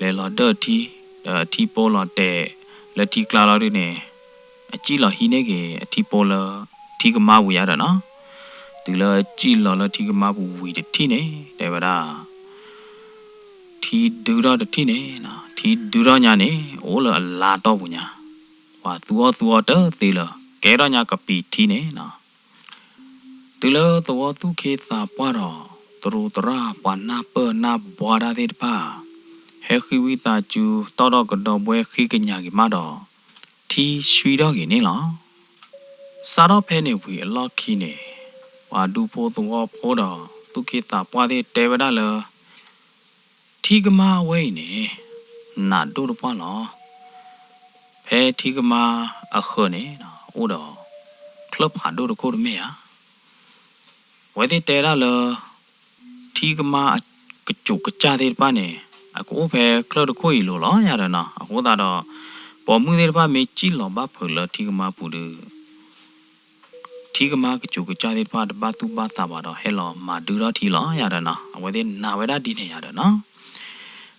လဲၤလီၤဒၢၣ်ထံ ဒီးအထံပိလီၤတဲာ်လၢထံကျါလီၤဒုန့ၣ် အစံၣ်လီၤဟံးန့ၢ်က့ၤအထံပိလၢထံကမါပူၤယါဒီးနီၤ. တုၤလၢအစံၣ်လီၤလၢထံကမါပူၤဝံၤတထံၣ်န့ၣ် တဲဝဲဒၣ် ထံဒုထီၣ်တထံၣ်န့ၣ်, ထံဒုထီၣ်ညါန့ၣ် အိၣ်လၢအလါတီၢ်ပူၤညါ, ပှၤသူအီၣ်သူအီတသ့လၢၤ, ကဲထီၣ်ညါကပံာ်ထံန့ၣ်နီၤ. တုၤလၢသဝီသူၣ်ခ့သးပှၢ်ဒီး သရူးသရၣ်ပှၤနၢ်ပၢၢ်နၢ်ဘှါတၢ်သ့ၣ်တဖၣ် ဟဲဃံဝံသးစူၤ တီၣ်ထီၣ်ကဒီးဘှဲဃ့ကညးက့ၤမးဒီး ထံဆှံထီၣ်က့ၤန့ၣ်လီၤ. စးထီၣ်ဖဲန့ၣ်ဝံၤအလီၢ်ခံန့ၣ် ပှၤဒူဖိသဝီဖိဒီး သူၣ်ခ့သးပှၢ်သ့ၣ်တဲဝဲဒၣ်လၢ ထံကမါဝဲအံၤန့ၣ် နးဒိၣ်တပှၢ်လီၤ. ဖဲထံကမါအဃၢၤန့ၣ် အိၣ်ဒီး ချၢၣ်ဖးဒိၣ်တခိၣ်တမ့ၢ်ဧါ. အဝဲသ့ၣ်တဲဒၣ်လၢ ထံကမါအကစူးကစၢ်သ့ၣ်တဖၣ်န့ၣ် အကအိၣ်ဖဲချၢၣ်တခိၣ်အံၤလိၤလီၤယၤဒီးနီၤ. အဃိသတးဒီး ပိာ်မုၣ်သ့ၣ်တဖၣ်မ့ၢ်စံၣ်လီၤဘၣ်ဖုးလၢထံကမါပူၤဒီး ထံကမါကစူးကစၢ်သ့ၣ်တဖၣ်တဘၣ်သူၣ်ဘၣ်သးဘၣ်ဒီး ဟဲလီၤမၤဒုထီၣ်ထံလီၤယၤဒီးနီၤ. အဝဲသ့ၣ်နာ်ဝဲဒၣ်ဒ်န့ၣ်ယၤဒီးနီၤ.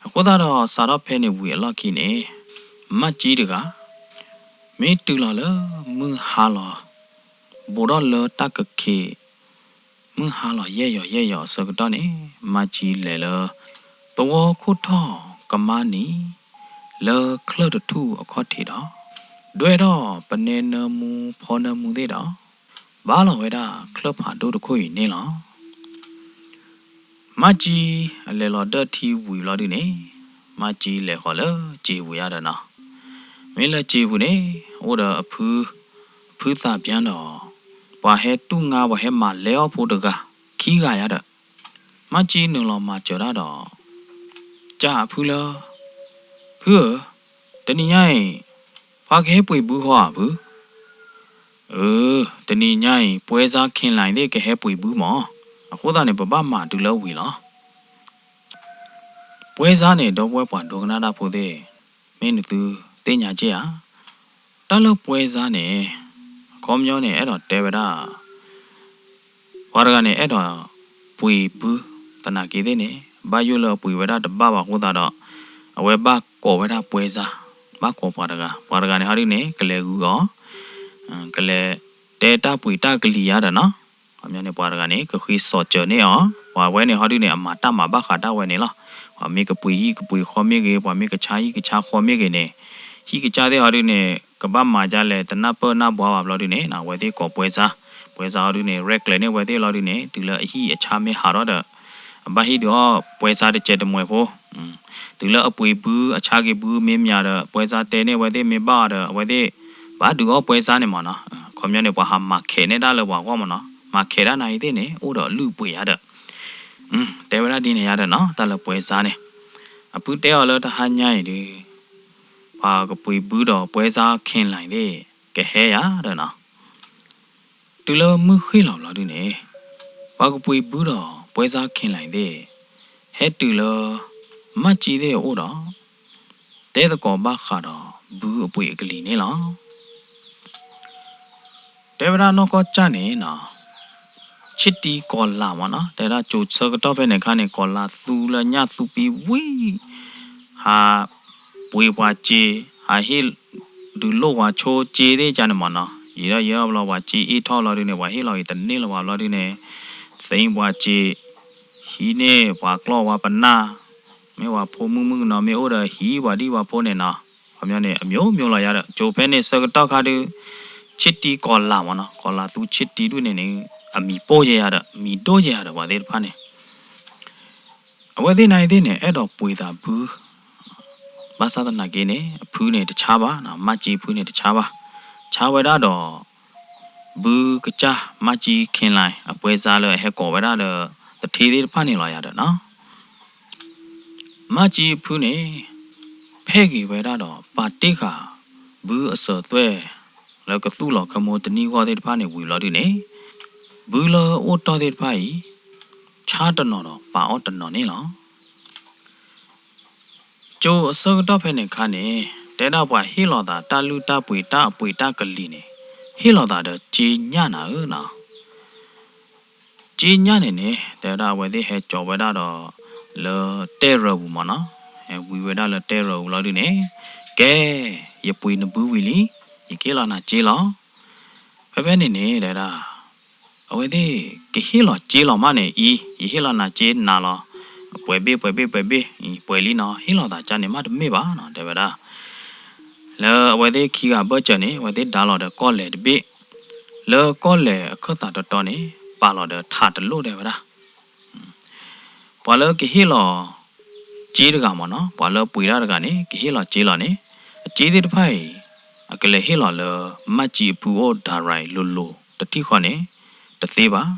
အဃိသတးဒီး စးထီၣ်ဖဲန့ၣ်ဝံၤအလီၢ်ခံန့ၣ် မၢ်ကၠံတဂၤ မ့ၢ်တုၤလီၤလၢမုၢ်ဟါလီၤ ဘူးထီၣ်လၢတၢ်ကခ့း မုၢ်ဟါလီၤယဲၢ်ယီၤယဲၢ်ယီၤအဆၢကတီၢ်န့ၣ် မၢ်ကၠံလဲၤလၢ သဝီခိၣ်ထီၣ်ကမါနံၤ လၢချၢၣ်တထူၣ်အခီၣ်ထံးဒီး ဒွဲၣ်ထီၣ်ပနဲနၢမူဖီနၢမူသ့ၣ်ဒီး ဘါလီၤဝဲဒၣ်ချၢၣ်ဖးဒိၣ်တခိၣ်အံၤန့ၣ်လီၤ. မၢ်ကၠံအလဲၤလီၤဒၢၣ်ထံဝံၤဘျီဒုန့ၣ် မၢ်ကၠံလဲၤဃီၤလၢစံာ်ပူၤယါဒီးနီၤ. မ့ၢ်လၢစံာ်ပူၤန့ၣ် အိၣ်ဒီးအဖု အဖုသးပၠၢၣ်ဒီး ပှၤဟဲတူၢ်ငါပှၤဟဲမၤလဲအီၣ်ဖိတဂၤ ခံဂၤယါဒီး မၢ်ကၠံနုာ်လီၤမၤစၢၤတၢ်ဒီး ကးအဖုလၢ ဖုဧၢ, တနံၤညါအံၤ ပှၤကဟဲပှ့ၤဘုဃီဧါဖု. အၢ, တနံၤညါအံၤ ပွဲစားခင်လှိုင်သ့ၣ်ကဟဲပှ့ၤဘုမး, အဃိသတးန့ၣ် ပဘၣ်မၤတုၤလၢဝံၤလီၤ. ပွဲစားန့ၣ် ဒီပုၢ်ဝဲၢ်ပှၤဒိကနၣ်တၢ်ဖိသ့ၣ် မ့ၢ်နသုသ့ၣ်ညါက့ၢ်ဧါ. တၢ်လၢပွဲစားန့ၣ် အခီပညီန့ၣ် အဲၣ်ဒိးတဲဝဲဒၣ် ပှၤတဂၤန့ၣ် အဲၣ်ဒိးပှ့ၤဘု သနာ်က့သ့ၣ်န့ၣ် ဘၣ်ယိၣ်လၢအပှ့ၤဝဲဒၣ်တဘၣ်ဘၣ်အဃိသတးဒီး အဝဲဘၣ်ကိးဝဲဒၣ်ပွဲစား, ဘၣ်ကိးပှၤတဂၤ, ပှၤတဂၤန့ၣ်ဟီဒုန့ၣ် ကလဲၤဂုာ်အီၤ, ကလဲၤတဲတၢ်ပှ့ၤတၢ်ကလံၤယါဒီးနီၤ. ခီပညီန့ၣ် ပှၤတဂၤန့ၣ် ကဃ့စီၤစၢၤန့ၢ်အီၤ, ပှၤဝဲန့ၣ်ဟီဒုန့ၣ် အမၤတၢ်မၤဘၣ်ဃးဒၣ်ဝဲန့ၣ်လီၤ. ပှၤမ့ၢ်ကပှ့ၤဟံၣ်ကပှ့ၤဃီမ့ၢ်ဂ့ၤ, ပှၤမ့ၢ်ကဆါဟံၣ်ကဆါဃီမ့ၢ်ဂ့ၤန့ၣ်, ဟံၣ်ကစၢ်သ့ၣ်ဟီဒုန့ၣ် ကဘၣ်မၤဒ်လဲၣ် တနၢ်ပၢၢ်နၢ်ဘှါဘၣ်ဘျီဒုန့ၣ် အဝဲသ့ၣ်ကိးပွဲစား, ပွဲစားဟီဒုန့ၣ် ရဲၣ်ကျဲၤန့ၢ်ဝဲသ့ၣ်လီၤဒုန့ၣ် တုၤလၢအဟံၣ်အဆါမ့ၢ်ဟးထီၣ်ဒီး အဘၣ်ဟ့ၣ်ဒုးအီၣ်ပွဲစားတစဲးတမှဲၤဖိ တုၤလၢအပှ့ၤဘုအဆါက့ၤဘုမ့ၢ်မၠးဒီး ပွဲစားတဲန့ၢ်ဝဲသ့ၣ်မ့ၢ်ဘၣ်အီၤဒီး အဝဲသ့ၣ် ဘၣ်ဒုးအီၣ်ပွဲစားန့ၣ်မးနီၤ. ခီပညီန့ၣ် ပှၤဟးမၤခဲးန့ၢ်တၢ်လၢပှၤဂီၢ်မးနီၤ. မၤခဲးတၢ်နၤအံၤသ့ၣ်န့ၣ် အိၣ်ဒီးအလုၢ်အပှ့ၤယါဒီး တဲဝဲဒၣ်ဒ်န့ၣ်ယါဒီးနီၤ တၢ်လၢပွဲစားန့ၣ်. အဖုတဲအီၤလၢတဟါညါအံၤဒီး ပှၤကပှ့ၤဘုဒီးပွဲစားခင်လှိုင်သ့ၣ် ကဟဲယါဒီးနီၤ. တုၤလၢမုၢ်ဃ့ၢ်လီၤဘျီဒုန့ၣ် ပှၤကပှ့ၤဘုဒီးပွဲစားခင်လှိုင်သ့ၣ် ဟဲတုၤလၢ မၢ်ကၠံသ့ၣ်အအိၣ်ဒီး တဲသကိးဘၣ်ဃးဒီးဘုအပှ့ၤအကလံၤန့ၣ်လီၤ. တဲဝဲဒၣ်နီၢ်ကီၢ်ကၢ်န့ၣ်နီၤ ဆ့တံကီၤလၤမးနီၤ, တဲဒၣ်ကၠိဆၢကတီၢ်ဖဲန့ၣ်အခါန့ၣ် ကီၤလၤသူလၢညၣ်သူပံဝံၤ ဟးပှ့ၤပှၤစ့, ဟးဟ့ၣ်ဒုးလိၣ်ပှၤဆိစ့သ့ၣ်ကန့ၣ်မးနီၤ. ယံာ်ထီၣ်ယံာ်ထီၣ်ဘျီပှၤစ့အ့ၣ်ထီၣ်လီၤဒုန့ၣ် ပှၤဟ့ၣ်လီၤက့ၤတန့ၢ်လၢၤဘၣ်ဘျီဒုန့ၣ် သ့ပှၤစ့, ဟံးန့ၢ်ပှၤကျီၢ်ဝါပနၢ်, မ့ၢ်ပှၤဖိမုၣ်မုၣ်ကနီၤ မ့ၢ်အိၣ်ဒီးဟံးပှၤဒံၣ်ပှၤဖိန့ၣ်နီၤ. ခီပညီန့ၣ် အမျိုးမျိုးလီၤယါဒီး ကၠိဖဲန့ၣ်ဆၢကတီၢ်ခါဒု ဆ့တံကီၤလၤမးနီၤ, ကီၤလၤသူဆ့တံဒုန့ၣ်န့ၣ် အမံၤပိၢ်ယဲယါဒီး မံၤဒိၣ်ယဲယါဒီး ပှၤသ့ၣ်တဖၣ်န့ၣ် အဝဲသ့ၣ်နၤအံၤသ့ၣ်န့ၣ် အဲၣ်ဒိးပှ့ၤသးဘု, ဘၣ်ဆၣ်သနာ်က့န့ၣ် အဖုန့ၣ်တဆါဘၣ်, မၢ်ကၠံဖုန့ၣ်တဆါဘၣ်, ဆါဝဲဒၣ်ဒီး ဘုကစၢ် မၢ်ကၠံခ့လၢ် အပွဲစားလၢအဟဲကိးဝဲဒၣ်ဒီး သူဌေးသ့ၣ်တဖၣ်န့ၣ်လီၤယါဒီးနီၤ. မၢ်ကၠံအဖုန့ၣ် ဖဲၣ်က့ၤဝဲဒၣ်ဒီး ပာ်တ့ၢ်ဃာ် ဘုအစၢၤသွဲၣ် လၢကသူၣ်လီၤခၢမိတနံၣ်ဂီၢ်သ့ၣ်တဖၣ်န့ၣ်ဝံၤဘျီဒုန့ၣ် ဘုလၢအိၣ်တီၢ်သ့ၣ်တဖၣ်အံၤ ဆါတနီၤဒီးပာ်အီၣ်တနီၤန့ၣ်လီၤ. ကၠိအဆၢကတီၢ်ဖဲန့ၣ်အခါန့ၣ် တဲဒၣ်ပှၤဟ့ၣ်လီၤသးတၢ်လုၢ်တၢ်ပှ့ၤတၢ်အပှ့ၤတၢ်ကလံၤန့ၣ် ဟ့ၣ်လီၤသးဒီးစ့ညၣ်နၤဧၢနီၤ. စ့ညၣ်န့ၣ်န့ၣ် တဲဝဲဒၣ်အဝဲသ့ၣ်ဟဲကၠီၤဝဲဒၣ်ဒီး လၢတဲၢ်ရၢပူၤမၢ်နီၤ, ဟဲဝံဝဲဒၣ်လၢတဲၢ်ရၢပူၤလီၤဒုန့ၣ်, ကဲ, ယပှ့ၤနဘုဝံၤလံ, ယကဟ့ၣ်လီၤနၤစ့လီၤ. ဖဲဖဲန့ၣ်န့ၣ် တဲဝဲဒၣ် အဝဲသ့ၣ်ကဟ့ၣ်လီၤစ့လီၤမးန့ၣ်အံၤ, ယဟ့ၣ်လီၤနၤစ့နၤလီၤ, ပှဲၤဘ့ၣ်ပှဲၤဘ့ၣ်ပှဲၤဘ့ၣ်, ပှဲၤလံနီၤ, ဟ့ၣ်လီၤသးကန့ၣ်မးတမ့ၢ်ဘၣ်နီၤ တဲဝဲဒၣ်. လၢအဝဲသ့ၣ်ခံဂၤဘၢၣ်စၢၤန့ၣ် အဝဲသ့ၣ်ဒါလီၤဒီးကီၢ်လဲၢ်တဘ့ၣ်, လၢကီၢ်လဲၢ်အခၢၣ်သးတီတီန့ၣ် ပာ်လီၤဒီးထးတလိၣ်တဲဝဲဒၣ် ပှၤလၢကဟ့ၣ်လီၤစ့တဂၤမၢ်နီၤ, ပှၤလၢပှ့ၤတၢ်တဂၤန့ၣ် ကဟ့ၣ်လီၤစ့လီၤန့ၣ်, အစ့သ့ၣ်တဖၣ်အံၤ အကလဲၤဟ့ၣ်လီၤလၢ မၢ်ကၠံအဖုအိၣ်ဒၣ်ရၤအံၤလိၤလိၤတထံၣ်ဃီန့ၣ် တသ့ဘၣ်.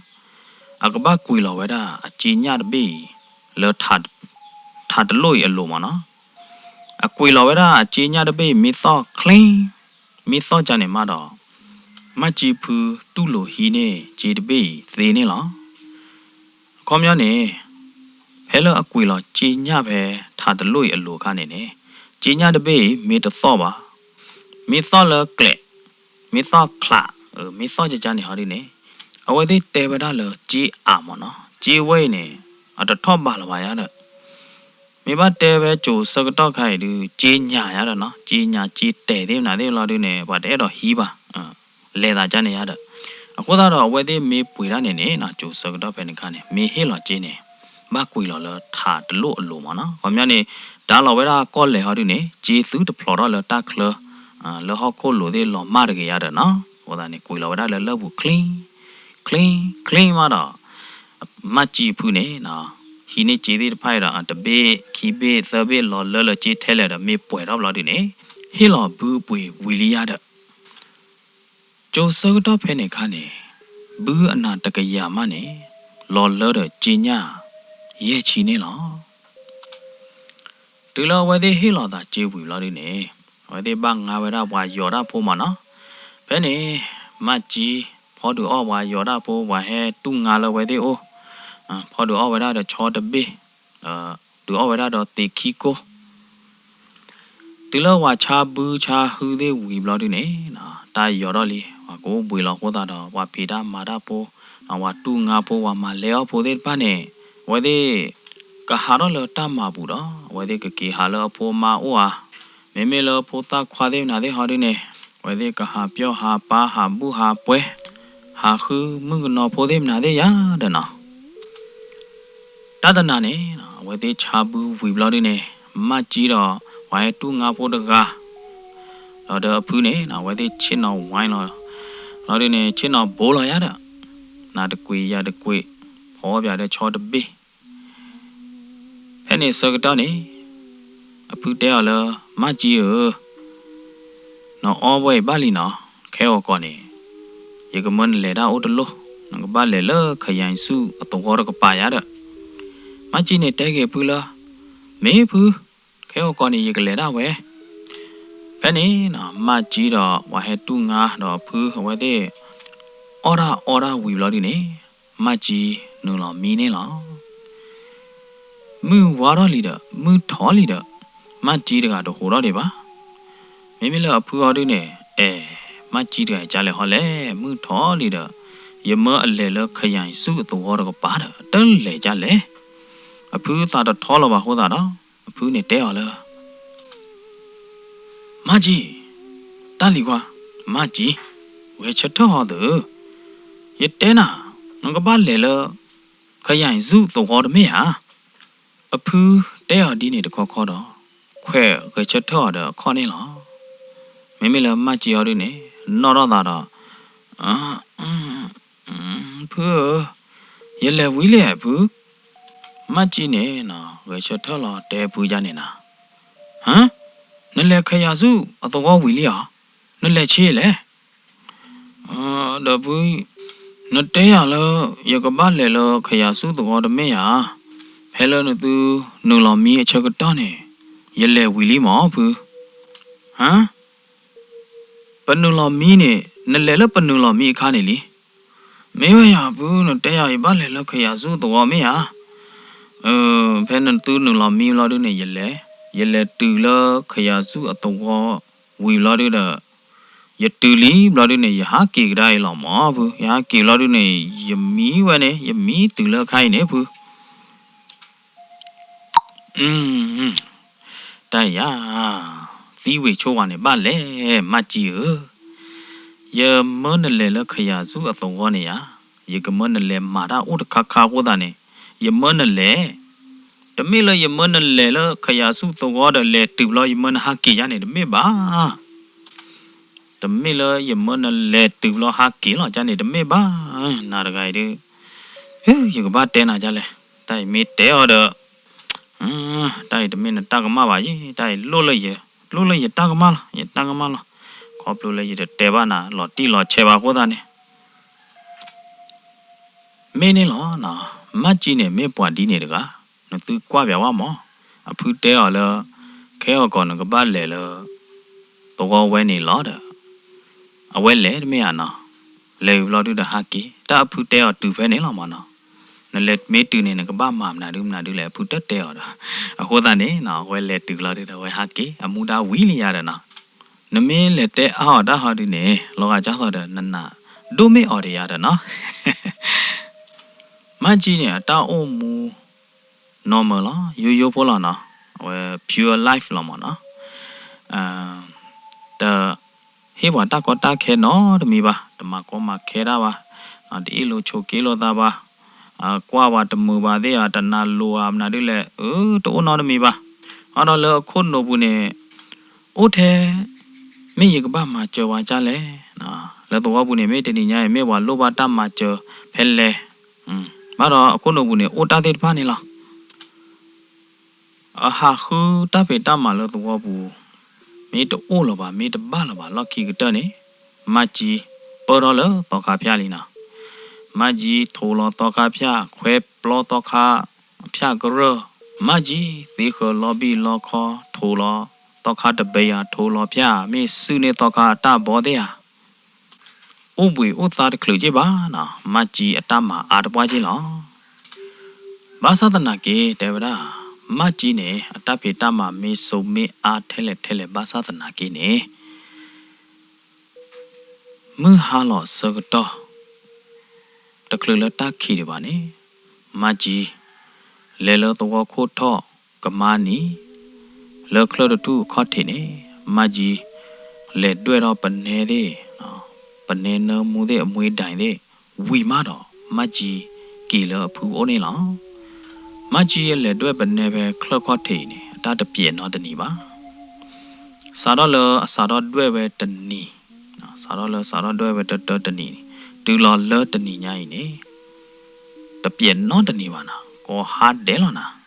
အကဘၣ်ကွံာ်လီၤဝဲဒၣ်အစ့ညၣ်တဘ့ၣ်အံၤ လၢ ထးတလိၣ်အံၤအလိၤမၢ်နီၤ. အကွံာ်လီၤဝဲဒၣ်အစ့ညၣ်တဘ့ၣ်အံၤ မ့ၢ်သီၣ်ချ့, မ့ၢ်သီၣ်ကန့ၣ်မးဒီး မၢ်ကၠံဖုတူၢ်လိာ်ဟံးန့ၢ်စ့တဘ့ၣ်အံၤသ့န့ၣ်လီၤ. အခီပညီန့ၣ် ဖဲလၢအကွံာ်လီၤစ့ညၣ်ဖဲထးတလိၣ်အံၤအလိၤအခါန့ၣ်န့ၣ်, စ့ညၣ်တဘ့ၣ်အံၤ မ့ၢ်တသီၣ်ဘၣ်, မ့ၢ်သီၣ်လၢကျဲး, မ့ၢ်သီၣ်ချး, မ့ၢ်သီၣ်ကကန့ၣ်ဟီဒ်န့ၣ်, အဝဲသ့ၣ်တဲဝဲဒၣ်လၢစ့အးမၢ်နီၤ, စ့ဝဲအံၤန့ၣ် အတထီၣ်ဘၣ်လၢၤဘၣ်ယါဒီး မ့ၢ်ဘၣ်တဲဝဲကၠိၤဆၢကတီၢ်ခါအံၤဒုး စ့ညၣ်ယါဒီးနီၤ, စ့ညၣ်စ့တဲာ်သ့ၣ်မနုၤသ့ၣ်လီၤဒုးန့ၣ် ပှၤတအဲၣ်ဒိးဟံးဘၣ်, လဲၤသးကန့ၣ်ယါဒီး. အဃိသတးဒီးအဝဲသ့ၣ်မ့ၢ်ပှ့ၤတၢ်န့ၣ်န့ၣ် ကၠိၤဆၢကတီၢ်ဖဲန့ၣ်အခါန့ၣ် မ့ၢ်ဟ့ၣ်လီၤစ့န့ၣ် ဘၣ်ကွံာ်လီၤလၢထးတလိၣ်အလိၤမၢ်နီၤ. ခီပညီန့ၣ် ဒါလီၤဝဲဒၣ်ကီၢ်လဲၢ်ဟီဒုးန့ၣ် စ့သုတဖျိးထီၣ်လၢတၢ်ချၢ လၢဟီၣ်ခိၣ်လိၤသ့ၣ်လီၤမၢ်တဂ့ၤယါဒီးနီၤ. အဃိသတးန့ၣ် ကွံာ်လီၤဝဲဒၣ်လၢလၢၢ်ပူၤချ့ ချ့ ချ့မးဒီး မၢ်ကၠံဖုန့ၣ် ဟံးန့ၢ်စ့သ့ၣ်တဖၣ်အံၤဒီး တဘ့ၣ်ခံဘ့ၣ်သၢဘ့ၣ်လီၤလၢလၢစ့ထဲလဲၣ်ဒီး မ့ၢ်ပှဲၤထီၣ်ဘျီဒုးန့ၣ် ဟ့ၣ်လီၤဘုအပှ့ၤဝံၤလံယါဒီး ကၠိၤဆၢကတီၢ်ဖဲန့ၣ်အခါန့ၣ် ဘုအနၢ်တကယၤမးန့ၣ် လီၤလၢဒီးစ့ညၣ်ယဲၢ်ဆံန့ၣ်လီၤ. တုၤလၢအဝဲသ့ၣ်ဟ့ၣ်လီၤသးစ့ဝံၤဘျီဒုးန့ၣ် အဝဲသ့ၣ်ဘၣ်ငါဝဲဒၣ်ပှၤယီၤတၢ်ဖိမၢ်နီၤ. ဖဲန့ၣ် မၢ်ကၠံ ဖီဒုးအီၣ်ပှၤယီၤတၢ်ဖိ ပှၤဟဲတူၢ်ငါလၢအဝဲသ့ၣ်အိၣ်, ဖီဒုးအီၣ်ဝဲဒၣ်ဒီးဆီတဘ့ၣ်, ဒုးအီၣ်ဝဲဒၣ်ဒီးသ့ၣ်ခံကိၢ် တုၤလၢပှၤဆါဘုဆါဟုသ့ၣ်ဝံၤဘျီဒုးန့ၣ် တၢ်ယီၤထီၣ်လံ ပှၤကအိၣ်ဘှံးလီၤအဃိသတးဒီး ပှၤဖံးတၢ်မၤတၢ်ဖိ, ပှၤတူၢ်ငါဖိ ပှၤမၤလဲအီၣ်ဖိသ့ၣ်တဖၣ်န့ၣ် အဝဲသ့ၣ်ကဟးထီၣ်လၢတၢ်မၤပူၤဒီး အဝဲသ့ၣ်ကက့ၤဟးလၢအဖိအမါအိၣ်ဧါ, မ့မ့ၢ်လၢဖိသၣ်ခွါသ့ၣ်မနုၤသ့ၣ်ဟီဒုးန့ၣ် အဝဲသ့ၣ်ကဟးပျီၢ်ဟးပၢ်ဟးဘူၣ်ဟးပှဲၤ ဟးဃုမုၣ်ကနီၤဖိသ့ၣ်မနုၤသ့ၣ်ယါဒီးနီၤ တၢ်တနၤန့ၣ် အဝဲသ့ၣ်ဆါဘုဝံၤဘျီဒုးန့ၣ် မၢ်ကၠံဒီး ပှၤဟဲတူၢ်ငါဖိတဂၤ ဒီးဒီးအဖုန့ၣ် အဝဲသ့ၣ်ဆ့ၣ်နီၤဝါလီၤ လီၤဒုးန့ၣ် ဆ့ၣ်နီၤဘိလီၤယါဒီး နၤတကွံာ်ယၤတကွံာ် ဖီအီၣ်ပၠးဒီးဆီတဘ့ၣ် ဖဲန့ၣ်ဆၢကတီၢ်န့ၣ် အဖုတဲအီၤလၢ မၢ်ကၠံဧၢ နအီဝဲအံၤဘၣ်လံနီၤ, ခဲဂီၤကီးန့ၣ် ယကမၢနလဲၤတၢ်အိၣ်တလိၣ်, နကဘၣ်လဲၤလၢခယၤဆူၣ်အသဝီတကပၤယါဒီး မၢ်ကၠံန့ၣ်တဲက့ၤအဖုလၢ မ့ၢ်ဖု, ခဲဂီၤကီးန့ၣ် ယကလဲၤဒၣ်ဝဲ. ဖဲန့ၣ် မၢ်ကၠံဒီးပှၤဟဲတူၢ်ငါဒီးအဖု အဝဲသ့ၣ် အီၣ်တၢ်အီတၢ်ဝံၤဘျီဒုးန့ၣ် မၢ်ကၠံနုာ်လီၤမံန့ၣ်လီၤ. မုၢ်ဝါထီၣ်လံဒီး မုၢ်ထီၣ်လံဒီး မၢ်ကၠံတဂၤတဟူးထီၣ်ဒံးဘၣ်. မ့မ့ၢ်လၢအဖုအီၤဒုးန့ၣ် အဲၣ်, မၢ်ကၠံတဂၤအံၤကလဲၤဟီလဲၣ်, မုၢ်ထီၣ်လံဒီး ယမၢအလဲၤလၢခယၤဆူၣ်အသဝီတကပၤဒီး တလဲၤကလဲၣ်. အဖုသးတထီလီၤဘၣ်အဃိသတးဒီး အဖုန့ၣ်တဲအီၤလၢ မၢ်ကၠံ, တၢ်လံၤကွၢ်, မၢ်ကၠံ, ဂဲၤဆၢထၢၣ်အီၤသၢ, ယတဲနၤ, နကဘၣ်လဲၤလၢ ခယၤဆူၣ်သဝီတမ့ၢ်ဧါ. အဖုတဲအီၤဒ်န့ၣ်တခီခီဒီး ခွဲးဂဲၤဆၢထၢၣ်အီၤဒီးအခီၣ်န့ၣ်လီၤ. မ့မ့ၢ်လၢမၢ်ကၠံအီၤဒုးန့ၣ် နီၣ်ထီၣ်သးဒီး ဖုဧၢ, ယလဲၤဝံၤလံ ဖု. မၢ်ကၠံန့ၣ် ဂဲၤဆၢထၢၣ်လီၤတဲဖုဒ်န့ၣ်နၤ, ဟါ, နလဲၤခယၤဆူၣ်အသဝီဝံၤလံဧါ, နလဲၤဆ့လဲၣ်. ဒီးဖု, နတဲယၤလၢ ယကဘၣ်လဲၤလၢခယၤဆူၣ်သဝီတမ့ၢ်ဧါ, ဖဲလၢနသုနုာ်လီၤမံအဆၢကတီၢ်န့ၣ် ယလဲၤဝံၤလံမၢ်ဖု. ဟါ, ပနုာ်လီၤမံန့ၣ် နလဲၤလၢပနုာ်လီၤမံအခါန့ၣ်လံ. မ့ၢ်ဝဲယၤဖု, နတဲယၤယဘၣ်လဲၤလၢခယၤဆူၣ်သဝီမ့ၢ်ဧါ. ဖဲနသုနုာ်လီၤမံလီၤဒုးန့ၣ် ယလဲၤ, ယလဲၤတုၤလၢခယၤဆူၣ်အသဝီဝံၤလီၤဒုးဒီး ယတုၤလံဘျီဒုန့ၣ် ယဟးက့ၤကဒါအံၤလီၤမၢ်ဖု, ယဟးက့ၤဘျီဒုန့ၣ် ယမံဝဲန့ၣ် ယမံတုၤလၢခါအံၤန့ၣ်ဖု. တၢ်ယၤ, သံဝ့ၤဆိဝဲန့ၣ် ဘၣ်လဲၣ် မၢ်ကၠံဧၢ, ယမၢနလဲၤလၢခယၤဆူအသဝီန့ၣ်ယၤ, ယကမၢနလဲၤမၤတၢ်အိၣ်တခါခါအဃိသတးန့ၣ်, ယမၢနလဲၤ, တမ့ၢ်လၢယမၢနလဲၤလၢခယၤဆူသဝီဒီးလဲၤတုၤဘျီယမၢနဟးက့ၤယၤန့ၣ် တမ့ၢ်ဘၣ်. တမ့ၢ်လၢယမၢနလဲၤတုၤဘျီဟးက့ၤလီၤကန့ၣ် တမ့ၢ်ဘၣ်. နၤတဂၤအံၤဒုး, ယကဘၣ်တဲနၤဒ်လဲၣ်, တၢ်အံၤမ့ၢ်တဲအီၤဒီး, တၢ်အံၤတမ့ၢ်နတၢ်ကမၣ်ဘၣ်ယဲ, တၢ်အံၤလိၣ်လၢယ, လိၣ်လၢယတၢ်ကမၣ်လီၤ, ယတၢ်ကမၣ်လီၤ. ခီဖျိလၢယတတဲဘၣ်နၤလီၤတံၢ်လီၤဆဲးဘၣ်အဃိသတးန့ၣ် မ့ၢ်န့ၣ်လီၤ. မၢ်ကၠံန့ၣ် မ့ၢ်ပှၤဒ်န့ၣ်တဂၤ, နသုကွၢ်ပၠးဝဲမၢ်, အဖုတဲအီၤလၢ ခဲအကီးနကဘၣ်လဲၤလၢ သဝီဝဲန့ၣ်လီၤဒီး, အဝဲလဲၤတမ့ၢ်ဧါနီၤ, လဲၤဝံၤဘျီဒုဒီးဟးက့ၤ, တၢ်အဖုတဲအီၤတုၤဖဲန့ၣ်လီၤမၢ်နီၤ. နလဲၤမ့ၢ်တုၤန့ၣ် နကဘၣ်မၤမနုၤဒုမနုၤဒုလဲၣ် အဖုတတဲအီၤဒီး, အဃိသတးန့ၣ်နီၤ အဝဲလဲၤတုၤလီၤဒုဒီး အဝဲဟးက့ၤ အမူဒါဝံၤလံယၤဒီးနီၤ. နမ့ၢ်လဲၤတဲအါအီၤတၢ်ဟီဒုန့ၣ် လီၤဂာ်ကၢ်သိးဒီး နနၢ်ဒိၣ်မ့ၢ်အီၤဒီးယၤဒီးနီၤ. မၢ်ကၠံန့ၣ် အတၢ်အိၣ်မူ normal လီၤ, ယိယိဖိလီၤနီၤ, အဝဲ pure life လီၤမၢ်နီၤ. တဟ့ၣ်ပှၤတၢ်ကီတၢ်ခဲနီတမံၤဘၣ်, တမၤကီမၤခဲတၢ်ဘၣ်, တအ့ၣ်လိာ်ဆိးက့လိာ်သးဘၣ်, ကွၢ်ဝဲတမုာ်ဘၣ်သ့ၣ်ဧါ, တနၢ်လိၤဧါ မနုၤဒုလဲၣ်, အၢ တအိၣ်နီတမံၤဘၣ်. အဒီးလၢအခိၣ်နူာ်ပူၤန့ၣ် အိၣ်ထဲ မ့ၢ်ယကဘၣ်မၤစၢၤဝဲဒ်လဲၣ်, လၢသဝီပူၤန့ၣ် မ့ၢ်တနံၤညါအံၤ မ့ၢ်ပှၤလိၣ်ဘၣ်တၢ်မၤစၢၤဖဲလဲၣ်, ဘၣ်ဒီးအခိၣ်နူာ်ပူၤန့ၣ် အိၣ်တၢ်သ့ၣ်တဖၣ်န့ၣ်လီၤ. အဟးဃုတၢ်ဖံးတၢ်မၤလၢသဝီပူၤ မ့ၢ်တအိၣ်လၢၤဘၣ် မ့ၢ်တဘၣ်လၢၤဘၣ် လီၢ်ခံကတၢၢ်န့ၣ် မၢ်ကၠံပၢၢ်ထီၣ်လၢသီခါဖၠၣ်လံနီၤ. မၢ်ကၠံထိးလီၤသီခါဖၠၣ် ခွဲပျီသီခါဖၠၣ်ကရၢၢ်, မၢ်ကၠံသ့ဃၢၤလီၤဘံၣ်လီၤခီ ထိးလီၤသီခါတဘ့ၣ်ဧါ, ထိးလီၤဖၠၣ် မ့ၢ်စုၣ်န့ၢ်သီခါအတၢ်ဘီသ့ၣ်ဧါ. အိၣ်ဘှံးအိၣ်သါတချုးက့ဘၣ်နီၤ, မၢ်ကၠံအတၢ်မၤအါတပှၢ်က့လီၤ. ဘၣ်ဆၣ်သနာ်က့ တဲဝဲဒၣ် မၢ်ကၠံန့ၣ် အတၢ်ဖံးတၢ်မၤမ့ၢ်စိမ့ၢ်အါထဲလဲၣ်ထဲလဲၣ် ဘၣ်ဆၣ်သနာ်က့န့ၣ် မုၢ်ဟါလီၤဆၢကတီၢ် တချုးလၢတၢ်ခံးဒံးဘၣ်န့ၣ် မၢ်ကၠံ လဲၤလၢသဝီခိၣ်ထီၣ်ကမါနံၤ လၢချၢၣ်တထူၣ်အခီၣ်ထံးန့ၣ် မၢ်ကၠံ လဲၤဒွဲၣ်ထီၣ်ပနဲသ့ၣ်, ပနဲနၢမူသ့ၣ် အမူဒါသ့ၣ် ဝံၤမးဒီး မၢ်ကၠံက့ၤလၢအဖုအိၣ်န့ၣ်လီၤ. မၢ်ကၠံအလဲၤဒွဲၣ်ပနဲဖဲချၢၣ်ခီၣ်ထံးအံၤန့ၣ် အတၢ်တပျဲးနီတနံၤဘၣ်. စးထီၣ်လၢအစးထီၣ်ဒွဲၣ်ဝဲတနံၤ, စးထီၣ်လၢစးထီၣ်ဒွဲၣ်ဝဲတၢတၢတနံၤန့ၣ် တုၤလီၤလၢတနံၤညါအံၤန့ၣ် တပျဲးနီတနံၤဘၣ်နီၤ, ကိးဟါဒဲးလီၤနီၤ.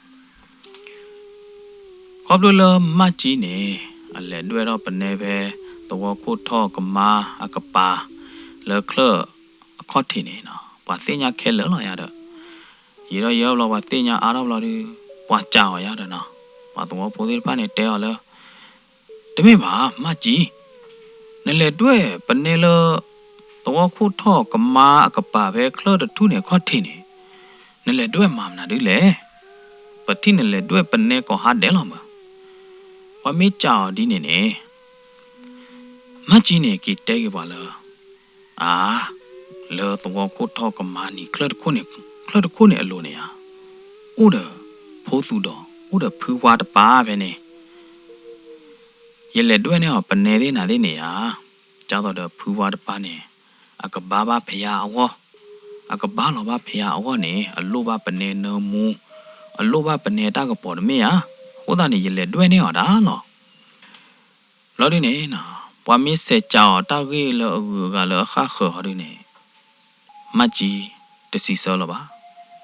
ခီဖျိလၢမၢ်ကၠံန့ၣ် အလဲၤဒွဲၣ်ထီၣ်ပနဲဖဲ သဝီခိၣ်ထီၣ်ကမါအကပၤ လၢချၢၣ်အခီၣ်ထံးန့ၣ်နီၤ ပှၤသ့ၣ်ညါခဲလၢာ်လီၤယၤဒီး ယံာ်ထီၣ်ယံာ်ထီၣ်ဘျီ ပှၤသ့ၣ်ညါအါထီၣ်ဘျီဒီး ပှၤစံးအီၤယၤဒီးနီၤ, ပှၤသဝီဖိသ့ၣ်တဖၣ်န့ၣ်တဲအီၤလၢ တမ့ၢ်ဘၣ် မၢ်ကၠံ, နလဲၤဒွဲၣ်ပနဲလၢ သဝီခိၣ်ထီၣ်ကမါအကပၤဖဲချၢၣ်တထူၣ်န့ၣ်အခီၣ်ထံးန့ၣ် နလဲၤဒွဲၣ်မၤမနုၤဒ်လဲၣ်. ပထံၣ်နလဲၤဒွဲၣ်ပနဲကိးဟါဒဲးလီၤမၢ်. ပှၤမ့ၢ်စံးအီၤဒ်န့ၣ်န့ၣ် မၢ်ကၠံန့ၣ်က့ၤတဲက့ၤပှၤလၢ အါ, လၢသဝီခိၣ်ထီၣ်ကမါနံၤ ချၢၣ်တခိၣ်န့ၣ်အလိၤန့ၣ်ဧါ, အိၣ်ဒီးဖိသူဒီး အိၣ်ဒီးဖုဝါတပၤဖဲန့ၣ် ယလဲၤဒွဲၣ်န့ၢ်အီၤပနဲသ့ၣ်နၤသ့ၣ်န့ၣ်ဧါ, ဒ်သိးဒီးဖုဝါတပၤန့ၣ် အကဘါဘၣ်ဖဲယၤအဂီၢ်, အကဘါလီၤဘၣ်ဖဲယၤအဂီၢ်န့ၣ် အလိၣ်ဘၣ်ပနဲနၢမူ, အလိၣ်ဘၣ်ပနဲတၢ်ကပီၤတမ့ၢ်ဧါ. အဃိသတးန့ၣ် ယလဲၤဒွဲၣ်န့ၢ်အီၤဒၣ်လီၤ. ဘျီဒုန့ၣ် ပှၤမ့ၢ်စံးစံးအီၤတၢ်ဂ့ၢ်လၢအဂုၤအဂၤလၢအဃၣ်ဃၢၤဟီဒုန့ၣ် မၢ်ကၠံတစံးဆၢလၢၤဘၣ်.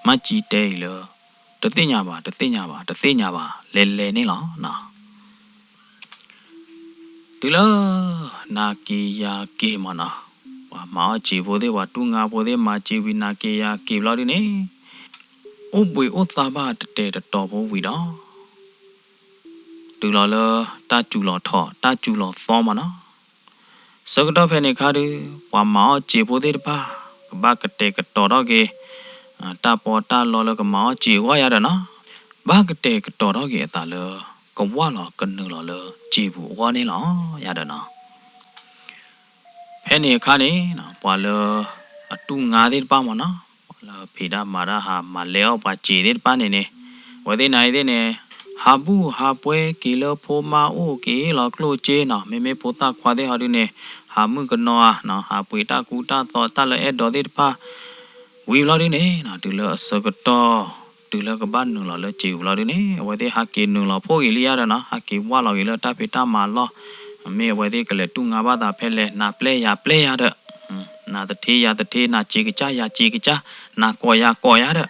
မၢ်ကၠံတဲအံၤလၢ တသ့ၣ်ညါဘၣ် တသ့ၣ်ညါဘၣ် တသ့ၣ်ညါဘၣ် လဲၤလဲၤန့ၣ်လီၤ. တုၤလၢ နၤက့ၤယၤက့ၤမၢ်နီၤ, ပှၤမၤအီၣ်စံာ်ဖိသ့ၣ် ပှၤတူၢ်ငါဖိသ့ၣ် မၤစံာ်ဝံၤနၤက့ၤယၤက့ၤဘျီဒုန့ၣ် အိၣ်ဘှံးအိၣ်သါဘၣ်တတဲာ်တတီၤဖိဝံၤဒီး တုၤလီၤလၢတၢ်စူၤလီၤထီၣ် တၢ်စူၤလီၤသီမၢ်နီၤ. ဆၢကတီၢ်ဖဲန့ၣ်အခါဒု ပှၤမၤအီၣ်စံာ်ဖိသ့ၣ်တဖၣ် ကဘၣ်ကတဲာ်ကတီၤထီၣ်က့ၤ တၢ်ပီးတၢ်လီလၢကမၤအီၣ်စံာ်အဂီၢ်ယၤဒီးနီၤ, ဘၣ်ကတဲာ်ကတီၤထီၣ်က့ၤအသးလၢ ကဝၢ်လီၤကနုာ်လီၤလၢစံာ်ပူၤအဂီၢ်န့ၣ်လီၤယၤဒီးနီၤ. ဖဲန့ၣ်အခါန့ၣ် ပှၤလၢအတူၢ်ငါသ့ၣ်တဖၣ်မ့ၢ်နီၤ, ပှၤလၢဖံးတၢ်မၤတၢ်ဟးမၤလဲၤအီၣ်ပှၤစံာ်သ့ၣ်တဖၣ်န့ၣ်န့ၣ်, အဝဲသ့ၣ်နၤအံၤသ့ၣ်န့ၣ် ဟးဘူၣ်ဟးပွဲက့ၤလၢဖိမါအိၣ်က့ၤလီၤကျိၣ်စ့နီၤ, မ့မ့ၢ်ဖိသၣ်ခွါသ့ၣ်ဟီဒုန့ၣ် ဟးမုၣ်ကနီၤဧါနီၤ, ဟးပှ့ၤတၢ်ကူတၢ်သိးတၢ်လၢအဲၣ်ဒိးသ့ၣ်တဖၣ် ဝံၤဘျီဒုန့ၣ် တုၤလၢအဆၢကတီၢ် တုၤလၢကဘၣ်နုာ်လီၤလၢစံာ်ပူၤလီၤဒုန့ၣ် အဝဲသ့ၣ်ဟးက့ၤနုာ်လီၤဖှိၣ်က့ၤလံယါဒီးနီၤ, ဟးက့ၤဝၢ်လီၤက့ၤလၢတၢ်ဖံးတၢ်မၤအလီၢ်, မ့ၢ်အဝဲသ့ၣ်ကလဲၤတူၢ်ငါဘၣ်သးဖဲလဲၣ် နၤပျဲယၤပျဲယၤဒီး, နၤတထ့ယၤတထ့ နၤစံာ်ကစၢ်ယၤစံာ်ကစၢ် နၤကိးယၤကိးယၤဒီး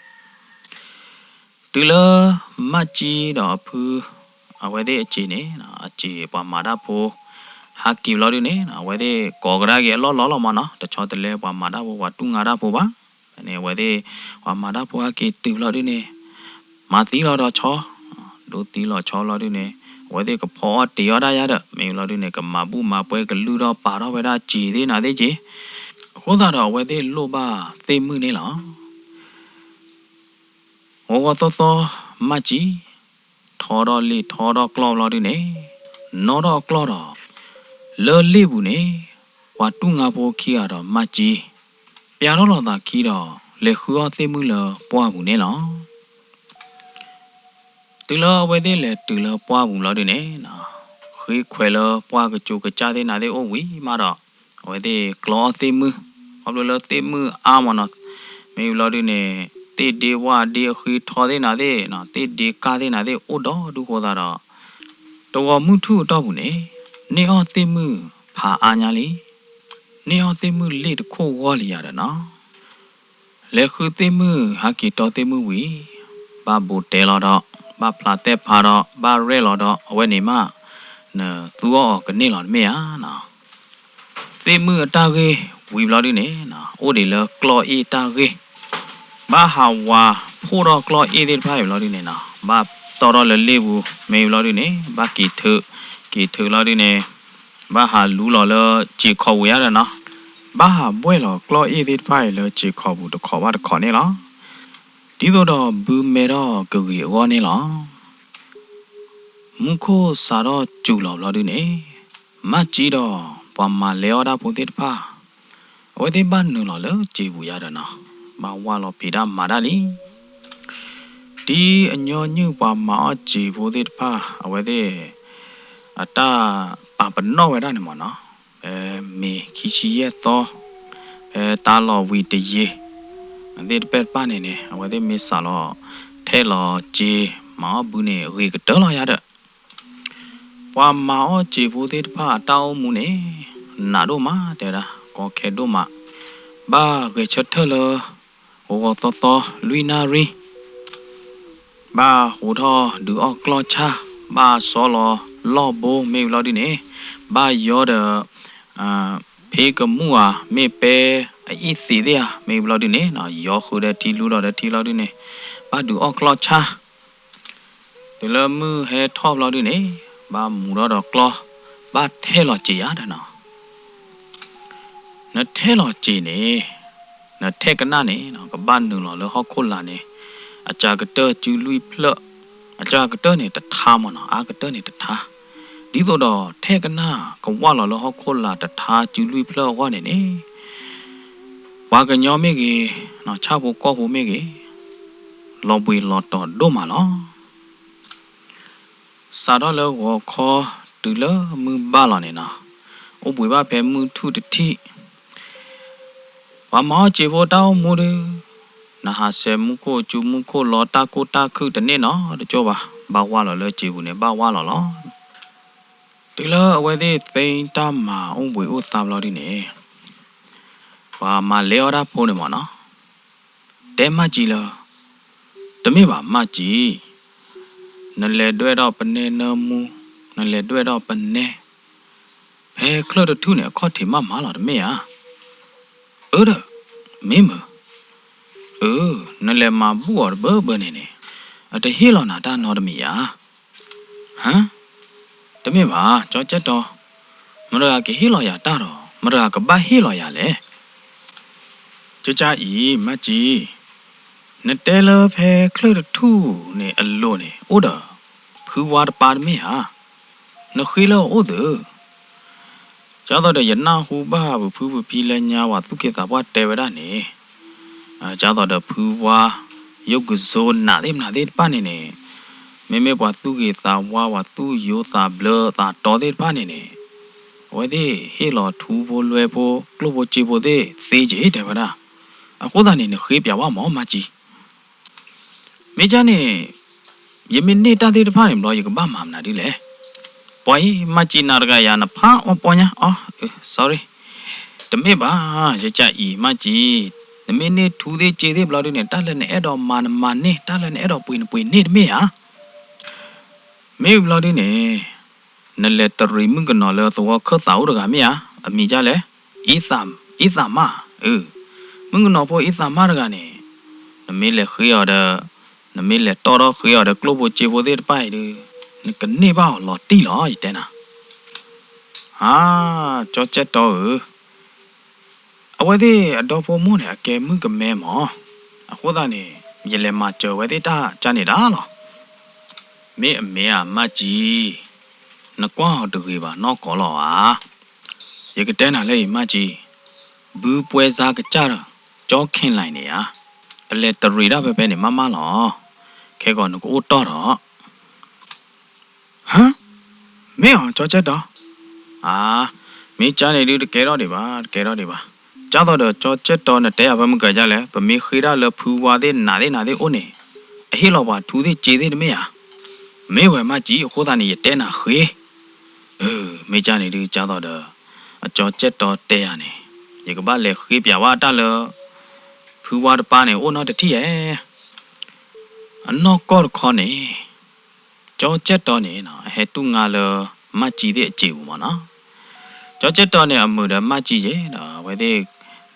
တုၤလၢမၢ်ကၠံဒီးအဖု အဝဲသ့ၣ်အစံာ်န့ၣ် အစံာ်ပှၤမၤတၢ်ဖိ ဟးက့ၤဘျီဒုန့ၣ် အဝဲသ့ၣ်ကိးကဒါက့ၤအလီၢ်လီၢ်လီၤမ့ၢ်နီၤ, တဆီတလဲပှၤမၤတၢ်ဖိ ပှၤတူၢ်ငါတၢ်ဖိဘၣ်. န့ၣ်အဝဲသ့ၣ် ပှၤမၤတၢ်ဖိဟဲက့ၤတုၤဘျီဒုန့ၣ် မၤသံလီၤဒီးဆီ, ဒိသံလီၤဆီဘျီဒုန့ၣ် အဝဲသ့ၣ်ကဖီအီၣ်တ့ၤအီၣ်ဒၣ်ယါဒီး မ့ၢ်ဘျီဒုန့ၣ် ကမၤဘူၣ်မၤပွဲကလုၢ်ထီၣ်ပာ်ထီၣ်ဝဲဒၣ်စံာ်သ့ၣ်နၤသ့ၣ်က့ၤ, အဃိသတးဒီးအဝဲသ့ၣ်လိၣ်ဘၣ်သ့ၣ်မုၣ်န့ၣ်လီၤ. ဂီၤဂီၤသီသီ မၢ်ကၠံ ထီထီၣ်လ့ၣ်ထီထီၣ်ကျီၢ်ဘျီဒုန့ၣ် နီၣ်ထီၣ်အကျီၢ်ဒီး လၢလ့ၣ်ပူၤန့ၣ် ပှၤတူၢ်ငါဖိခံဂၤဒီးမၢ်ကၠံ ပျဲထီၣ်လိာ်သးခံဒီး လဲၤဃုအီၣ်သ့ၣ်မုၣ်လၢပှၢ်ပူၤန့ၣ်လီၤ. တုၤလၢအဝဲသ့ၣ်လဲၤတုၤလၢပှၢ်ပူၤဘျီဒုန့ၣ် ဃ့ခွဲးလၢပှၢ်ကစူၤကစၢ်သ့ၣ်နၤသ့ၣ်အိၣ်ဝံၤမးဒီး အဝဲသ့ၣ်ကျီအီၣ်သ့ၣ်မုၣ်, ခီဖျိလၢသ့ၣ်မုၣ်အါမးနီၤ, မ့ၢ်ဘျီဒုန့ၣ် သ့ၣ်ဒ့ဝၣ်ဒ့အဃံထီသ့ၣ်နၤသ့ၣ် သ့ၣ်ဒ့ကၢ်သ့ၣ်နၤသ့ၣ်အိၣ်ဒီဒူၣ်ဃိသတးဒီး တဂီၤမုၢ်ထူၣ်အတီၢ်ပူၤန့ၣ် န့ၢ်အီၣ်သ့ၣ်မုၣ်ဖးအါညါလံ, န့ၢ်အီၣ်သ့ၣ်မုၣ်လ့ၣ်တခိၣ်ဂီၢ်လံယၤဒီးနီၤ လဲၤဃုသ့ၣ်မုၣ်ဟးက့ၤတီသ့ၣ်မုၣ်ဝံၤ ဘၣ်ဘိးတဲလီၤဒီး ဘၣ်ဖျါသဲဖးဒီး ဘၣ်ရဲၣ်လီၤဒီး အဝဲန့ၣ်မး နသူအီၣ်အီၤကန့ၢ်လီၤတမ့ၢ်ဧါနီၤ. သ့ၣ်မုၣ်အတၢ်ဂ့ၢ်ဝံၤဘျီဒုန့ၣ် အိၣ်ဒံးလၢကျီၢ်အ့ၣ်တၢ်ဂ့ၢ်, ဘၣ်ဟးဝၤဖှိၣ်ထီၣ်ကျီၢ်အ့ၣ်သ့ၣ်တဖၣ်အံၤဘျီဒုန့ၣ်နီၤ ဘၣ်တီထီၣ်လၢလ့ၣ်ပူၤ မ့ၢ်ဘျီဒုန့ၣ် ဘၣ်က့ၤထုး, က့ၤထုးလီၤဒုန့ၣ် ဘၣ်ဟးလူလီၤလၢစံာ်ခီပူၤယါဒီးနီၤ, ဘၣ်ဟးဘှဲၣ်လီၤကျီၢ်အ့ၣ်သ့ၣ်တဖၣ်အံၤလၢစံာ်ခီပူၤတခီဘၣ်တခီန့ၣ်လီၤ. ဒ်သိးဒီးဘုမဲထီၣ်ကဂ့ၤအဂီၢ်န့ၣ်လီၤ. မူခိၣ်စးထီၣ်စူၤလီၤဘျီဒုန့ၣ် မၢ်ကၠံဒီးပှၤမၤလဲၤအီၣ်တၢ်ဖိသ့ၣ်တဖၣ် အဝဲသ့ၣ်ဘၣ်နုာ်လီၤလၢစံာ်ပူၤယါဒီးနီၤ ဘၣ်ဝၢ်လီၤဖံးတၢ်မၤတၢ်လံ. ဒ်အညီနုၢ်ပှၤမၤအီၣ်စံာ်ဖိသ့ၣ်တဖၣ် အဝဲသ့ၣ် အတၢ်ပာ်ပနီၣ်ဝဲဒၣ်န့ၣ်မ့ၢ်နီၤ, ဖဲမ့ၤခံဆံယဲၢ်သီ ဖဲတၢ်လီၤဝံၤတယံၤ သ့ၣ်တဖၣ်တဖၣ်န့ၣ်န့ၣ် အဝဲသ့ၣ်မ့ၢ်စးလီၤထဲလီၤစ့မၤအီၣ်ဘုန့ၣ် ဂ့ၤကတၢၢ်လီၤယါဒီး ပှၤမၤအီၣ်စံာ်ဖိသ့ၣ်တဖၣ်အတၢ်အိၣ်မူန့ၣ် နးဒိၣ်မး တဲဝဲဒၣ် ကီခဲဒိၣ်မး, ဘၣ်ဂဲၤဆၢထၢၣ်လၢ ဂီၤဂီၤသီသီလွံၢ်နၣ်ရံၣ် ဘၣ်ဟူးထီၣ်ဒုးအီၣ်ကျီၢ်ဆၣ်, ဘၣ်စီလီၤလီၢ်ဘိ မ့ၢ်ဘျီဒုန့ၣ် ဘၣ်ယီဒီး ဖ့ကမူၣ်ဧါ မ့ၢ်ပဲအအံၣ်သံးသ့ၣ်ဧါ မ့ၢ်ဘျီဒုန့ၣ် ယီဃုာ်ဒီးထံလူဒီးထံဘျီဒုန့ၣ် ဘၣ်ဒုးအီၣ်ကျီၢ်ဆၣ်, တုၤလၢမုၢ်ဟဲထီၣ်ဘျီဒုန့ၣ် ဘၣ်မူထီၣ်ဒီးကျီၢ် ဘၣ်ထဲလီၤစ့ၤယါဒီးနီၤ နထဲလီၤစ့ၤန့ၣ် နထဲကနၣ်န့ၣ် ကဘၣ်နုာ်လီၤလၢဟီၣ်ခိၣ်လာ်န့ၣ် အစှၤကတၢၢ်စုလွံၢ်ဖျၢၣ်, အစှၤကတၢၢ်န့ၣ်တထါမ့ၢ်နီၤ အါကတၢၢ်န့ၣ်တထါ, ဒ်သိးဒီးထဲကနၣ်ကဝၢ်လီၤလၢဟီၣ်ခိၣ်လာ်တထါစုလွံၢ်ဖျၢၣ်အဂီၢ်န့ၣ်န့ၣ် ပှၤကညီမ့ၢ်ဂ့ၤ, ဆၣ်ဖိကီၢ်ဖိမ့ၢ်ဂ့ၤ, လီၤဘှံးလီၤတီၤဒိၣ်မးလီၤ. စးထီၣ်လၢဂီၤခီတုၤလၢမုၢ်ဘၣ်လီၤန့ၣ်နီၤ, အိၣ်ဘှံးဘၣ်ဖဲမုၢ်ထူၣ်တထံၣ်, ပှၤမၤအီၣ်စံာ်ဖိတၢ်အိၣ်မူဒီး နဟးဆှဲးမူခိၣ်စုမူခိၣ်လီၤတၢ်ကိၢ်တၢ်ခုၣ်တန့ၢ်နီတကၠိၢ်ဘၣ်, ဘၣ်ဝၢ်လီၤလၢစံာ်ပူၤန့ၣ် ဘၣ်ဝၢ်လီၤလီၤ. တုၤလၢအဝဲသ့ၣ်သ့တၢ်မၤအိၣ်ဘှံးအိၣ်သါဘျီဒုန့ၣ် ပှၤမၤလဲၤအီၣ်တၢ်ဖိန့ၣ်မ့ၢ်နီၤ တဲမၢ်ကၠံလၢ တမ့ၢ်ဘၣ်မၢ်ကၠံ, နလဲၤဒွဲၣ်ထီၣ်ပနဲနၢမူ, နလဲၤဒွဲၣ်ထီၣ်ပနဲ, ဖဲချၢၣ်တထူၣ်န့ၣ် အခီၣ်ထံးမးမးလီၤတမ့ၢ်ဧါ. အၢဒီး မ့ၢ်မုာ်, အၢ နလဲၤမၤဘူၣ်အီၤတဘၢဘၢန့ၣ်န့ၣ် အတဟ့ၣ်လီၤနၤတၢ်နီတမံၤဧါ. ဟါ, တမ့ၢ်ဘၣ် ကၠီကဲတီ, မတဂၤကဟ့ၣ်လီၤယၤတၢ်ဒီး မတဂၤကဘၣ်ဟ့ၣ်လီၤယၤလဲၣ်. ကကါအံၤ မၢ်ကၠံ, နတဲလၢဖဲချၢၣ်တထူၣ်န့ၣ်အလိၤန့ၣ် အိၣ်ဒီးဖုဝါတပၤတမ့ၢ်ဧါ. နဃ့လၢအအိၣ်သုး ကၢ်သိးဒီးယနၢ်ဟူဘၣ်ပဖုပဖံလၢညါ ပှၤသူၣ်က့သးပှၢ်တဲဝဲဒၣ်န့ၣ်, ကၢ်သိးဒီးဖုဝါ ယိၣ်ကစိၤနးသ့ၣ်မနၤသ့ၣ်တဖၣ်န့ၣ်န့ၣ်, မ့မ့ၢ်ပှၤသူၣ်ဂ့ၤသးဝါ ပှၤသူၣ်ယိသးဘျၢသးတီသ့ၣ်တဖၣ်န့ၣ်န့ၣ်, အဝဲသ့ၣ်ဟ့ၣ်လီၤထူဖိလွဲဖိ ကျိၣ်ဖိစ့ဖိသ့ၣ်သ့က့ၤတဲဝဲဒၣ်, အဃိသတးန့ၣ် နဃ့ပၠးဝဲမၢ် မၢ်ကၠံ မ့ၢ်ကၢ်န့ၣ်, ယမ့ၢ်န့ၢ်တၢ်သ့ၣ်တဖၣ်န့ၣ်ဘျီ ယကဘၣ်မၤမနုၤဒ်လဲၣ်. ပှၤအံၤ မၢ်ကၠံနၤတဂၤယၤ နဖးအီပီညါအီ, sorry, တမ့ၢ်ဘၣ်, ယကၢ်အံၤ မၢ်ကၠံ, နမ့ၢ်န့ၢ်ထူသ့ၣ်စ့သ့ၣ်ဘျီဒုန့ၣ် တၢ်လၢနအဲၣ်ဒိးမၤနမၤန့ၢ် တၢ်လၢနအဲၣ်ဒိးပှ့ၤနပှ့ၤန့ၢ်တမ့ၢ်ဧါ. မ့ၢ်ဘျီဒုန့ၣ်, နလဲၤတရံးမုၣ်ကနီၤလၢသဝီခၢၣ်သးအိၣ်တဂၤမ့ၢ်ဧါ, အမံၤဒ်လဲၣ်, အ့သးမၣ်, အၢ, မုၣ်ကနီၤဖိအ့သးမၣ်တဂၤန့ၣ်, နမ့ၢ်လဲၤဃ့အီၤဒီး, နမ့ၢ်လဲၤတီၣ်ထီၣ်ဃ့အီၤဒီးကျိၣ်ဖိစ့ဖိသ့ၣ်တဖၣ်အံၤဒု, နကန့ၢ်ဘၣ်အီၤလီၤတံၢ်လီၤ ယတဲနၤ. ဟါ, ကၠီကၠဲၣ်တီဧၢ, အဝဲသ့ၣ်အဒီဖိမိၢ်န့ၣ် အကဲမုၣ်ကမဲမး, အဃိသတးန့ၣ် ယလဲၤမၤစၢၤဝဲသ့ၣ်တၢ်ကၢ်န့ၣ်ဒၣ်လီၤ. မ့ၢ်အမ့ၢ်ဧါ မၢ်ကၠံ, နကွၢ်အီၤတဂ့ၤဘၣ် နီၢ်ကီၢ်လီၤဧါ. ယကတဲနၤလၢအံၤ မၢ်ကၠံ, ဘုပွဲစားကစၢ်ဒီး ကၠီခဲၣ်လဲၣ်န့ၣ်ဧါ, အလဲၤတရံးဒၣ်ဖဲဖဲန့ၣ် မၢ်မၢ်လီၤ. ခဲကီးနကအိၣ်တီၢ်ဒီး ဟါ, မ့ၢ်အီၤ ကၠီကၠဲၣ်တီ, အါ, မ့ၢ်ကၢ်န့ၣ်ဒု တကဲထီၣ်ဒံးဘၣ်, တကဲထီၣ်ဒံးဘၣ်. ကၢ်သိးဒီး ကၠီကၠဲၣ်တီ နတဲယၤဖဲမုၢ်ကၢ်ဒ်လဲၣ်, ပမ့ၢ်ဃ့ဒၣ်လၢဖုဝါသ့ၣ်နးသ့ၣ်နၤသ့ၣ်အိၣ်န့ၣ်, အဟ့ၣ်လီၤပှၤထူသ့ၣ်စ့သ့ၣ်တမ့ၢ်ဧါ. မ့ၢ်ဝဲ မၢ်ကၠံ, အဃိသတးန့ၣ် ယတဲနၤဃ့. အၢ, မ့ၢ်ကၢ်န့ၣ်ဒု ကၢ်သိးဒီး အကၠီကၠဲၣ်တီတဲယၤန့ၣ်, ယကဘၣ်လဲၤဃ့ပၠးဝဲတၢ်လၢ ဖုဝါတပၤန့ၣ် အိၣ်နီတထံၣ်ဧါ. အနီၢ်ကီၢ်တခီန့ၣ်, ကၠီကၠဲၣ်တီန့ၣ် အဟဲတူၢ်ငါလၢ မၢ်ကၠံသ့ၣ်အစ့ပူၤမးနီၤ. ကၠီကၠဲၣ်တီန့ၣ် အမုာ်ဒီးမၢ်ကၠံယဲဒီး အဝဲသ့ၣ်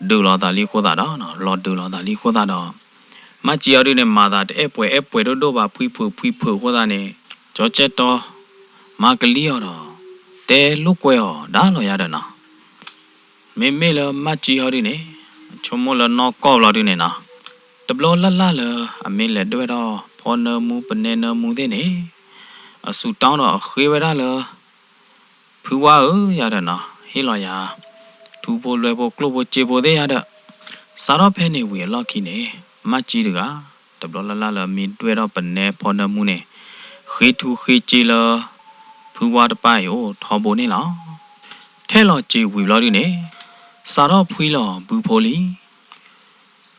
ဒုးလီၤသးလံအဃိသတးဒီး, လီၤဒုးလီၤသးလံအဃိသတးဒီး, မၢ်ကၠံအီၤဒုန့ၣ် မၤသးတအဲၣ်ပှဲၤအဲၣ်ပှဲၤဒိၣ်ဒိၣ်ဘၣ် ဖှံဖုးဖှံဖုးအဃိသတးန့ၣ်, ကၠီကၠဲၣ်တီ မၤကလံအီၤဒီး တဲလိာ်ကွဲအီၤဒၣ်လီၤယၤဒီးနီၤ. မ့မ့ၢ်လၢမၢ်ကၠံဟီဒုန့ၣ်, ဆိကမိၣ်လၢနီၢ်ကီၢ်ဘျီဒုန့ၣ်နီၤ, တဘျီလၢ်လၢ်လၢ အမ့ၢ်လဲၤဒွဲၣ်ထီၣ်ဖီနၢမူပနဲနၢမူသ့ၣ်န့ၣ်, အဆူးတီဒီးအဃ့ဝဲဒၣ်လၢ ဖုဝါဧၢယၤဒီးနီၤ, ဟ့ၣ်လီၤယၤ ထူဖိလွဲဖိကျိၣ်ဖိစ့ဖိသ့ၣ်ယၤဒီး, စးထီၣ်ဖဲန့ၣ်ဝံၤအလီၢ်ခံန့ၣ်, မၢ်ကၠံတဂၤ တဘျီလၢ်လၢ်လၢအမ့ၢ်ဒွဲၣ်ထီၣ်ပနဲဖီနၢမူန့ၣ်, ဃ့ထူဃ့စ့လၢ ဖုဝါတပၤအံၤအိၣ်ထီဘိန့ၣ်လီၤ. ထဲလီၤစ့ဝံၤဘျီဒုန့ၣ်, စးထီၣ်ဖှံလီၤဘုဖိလံ.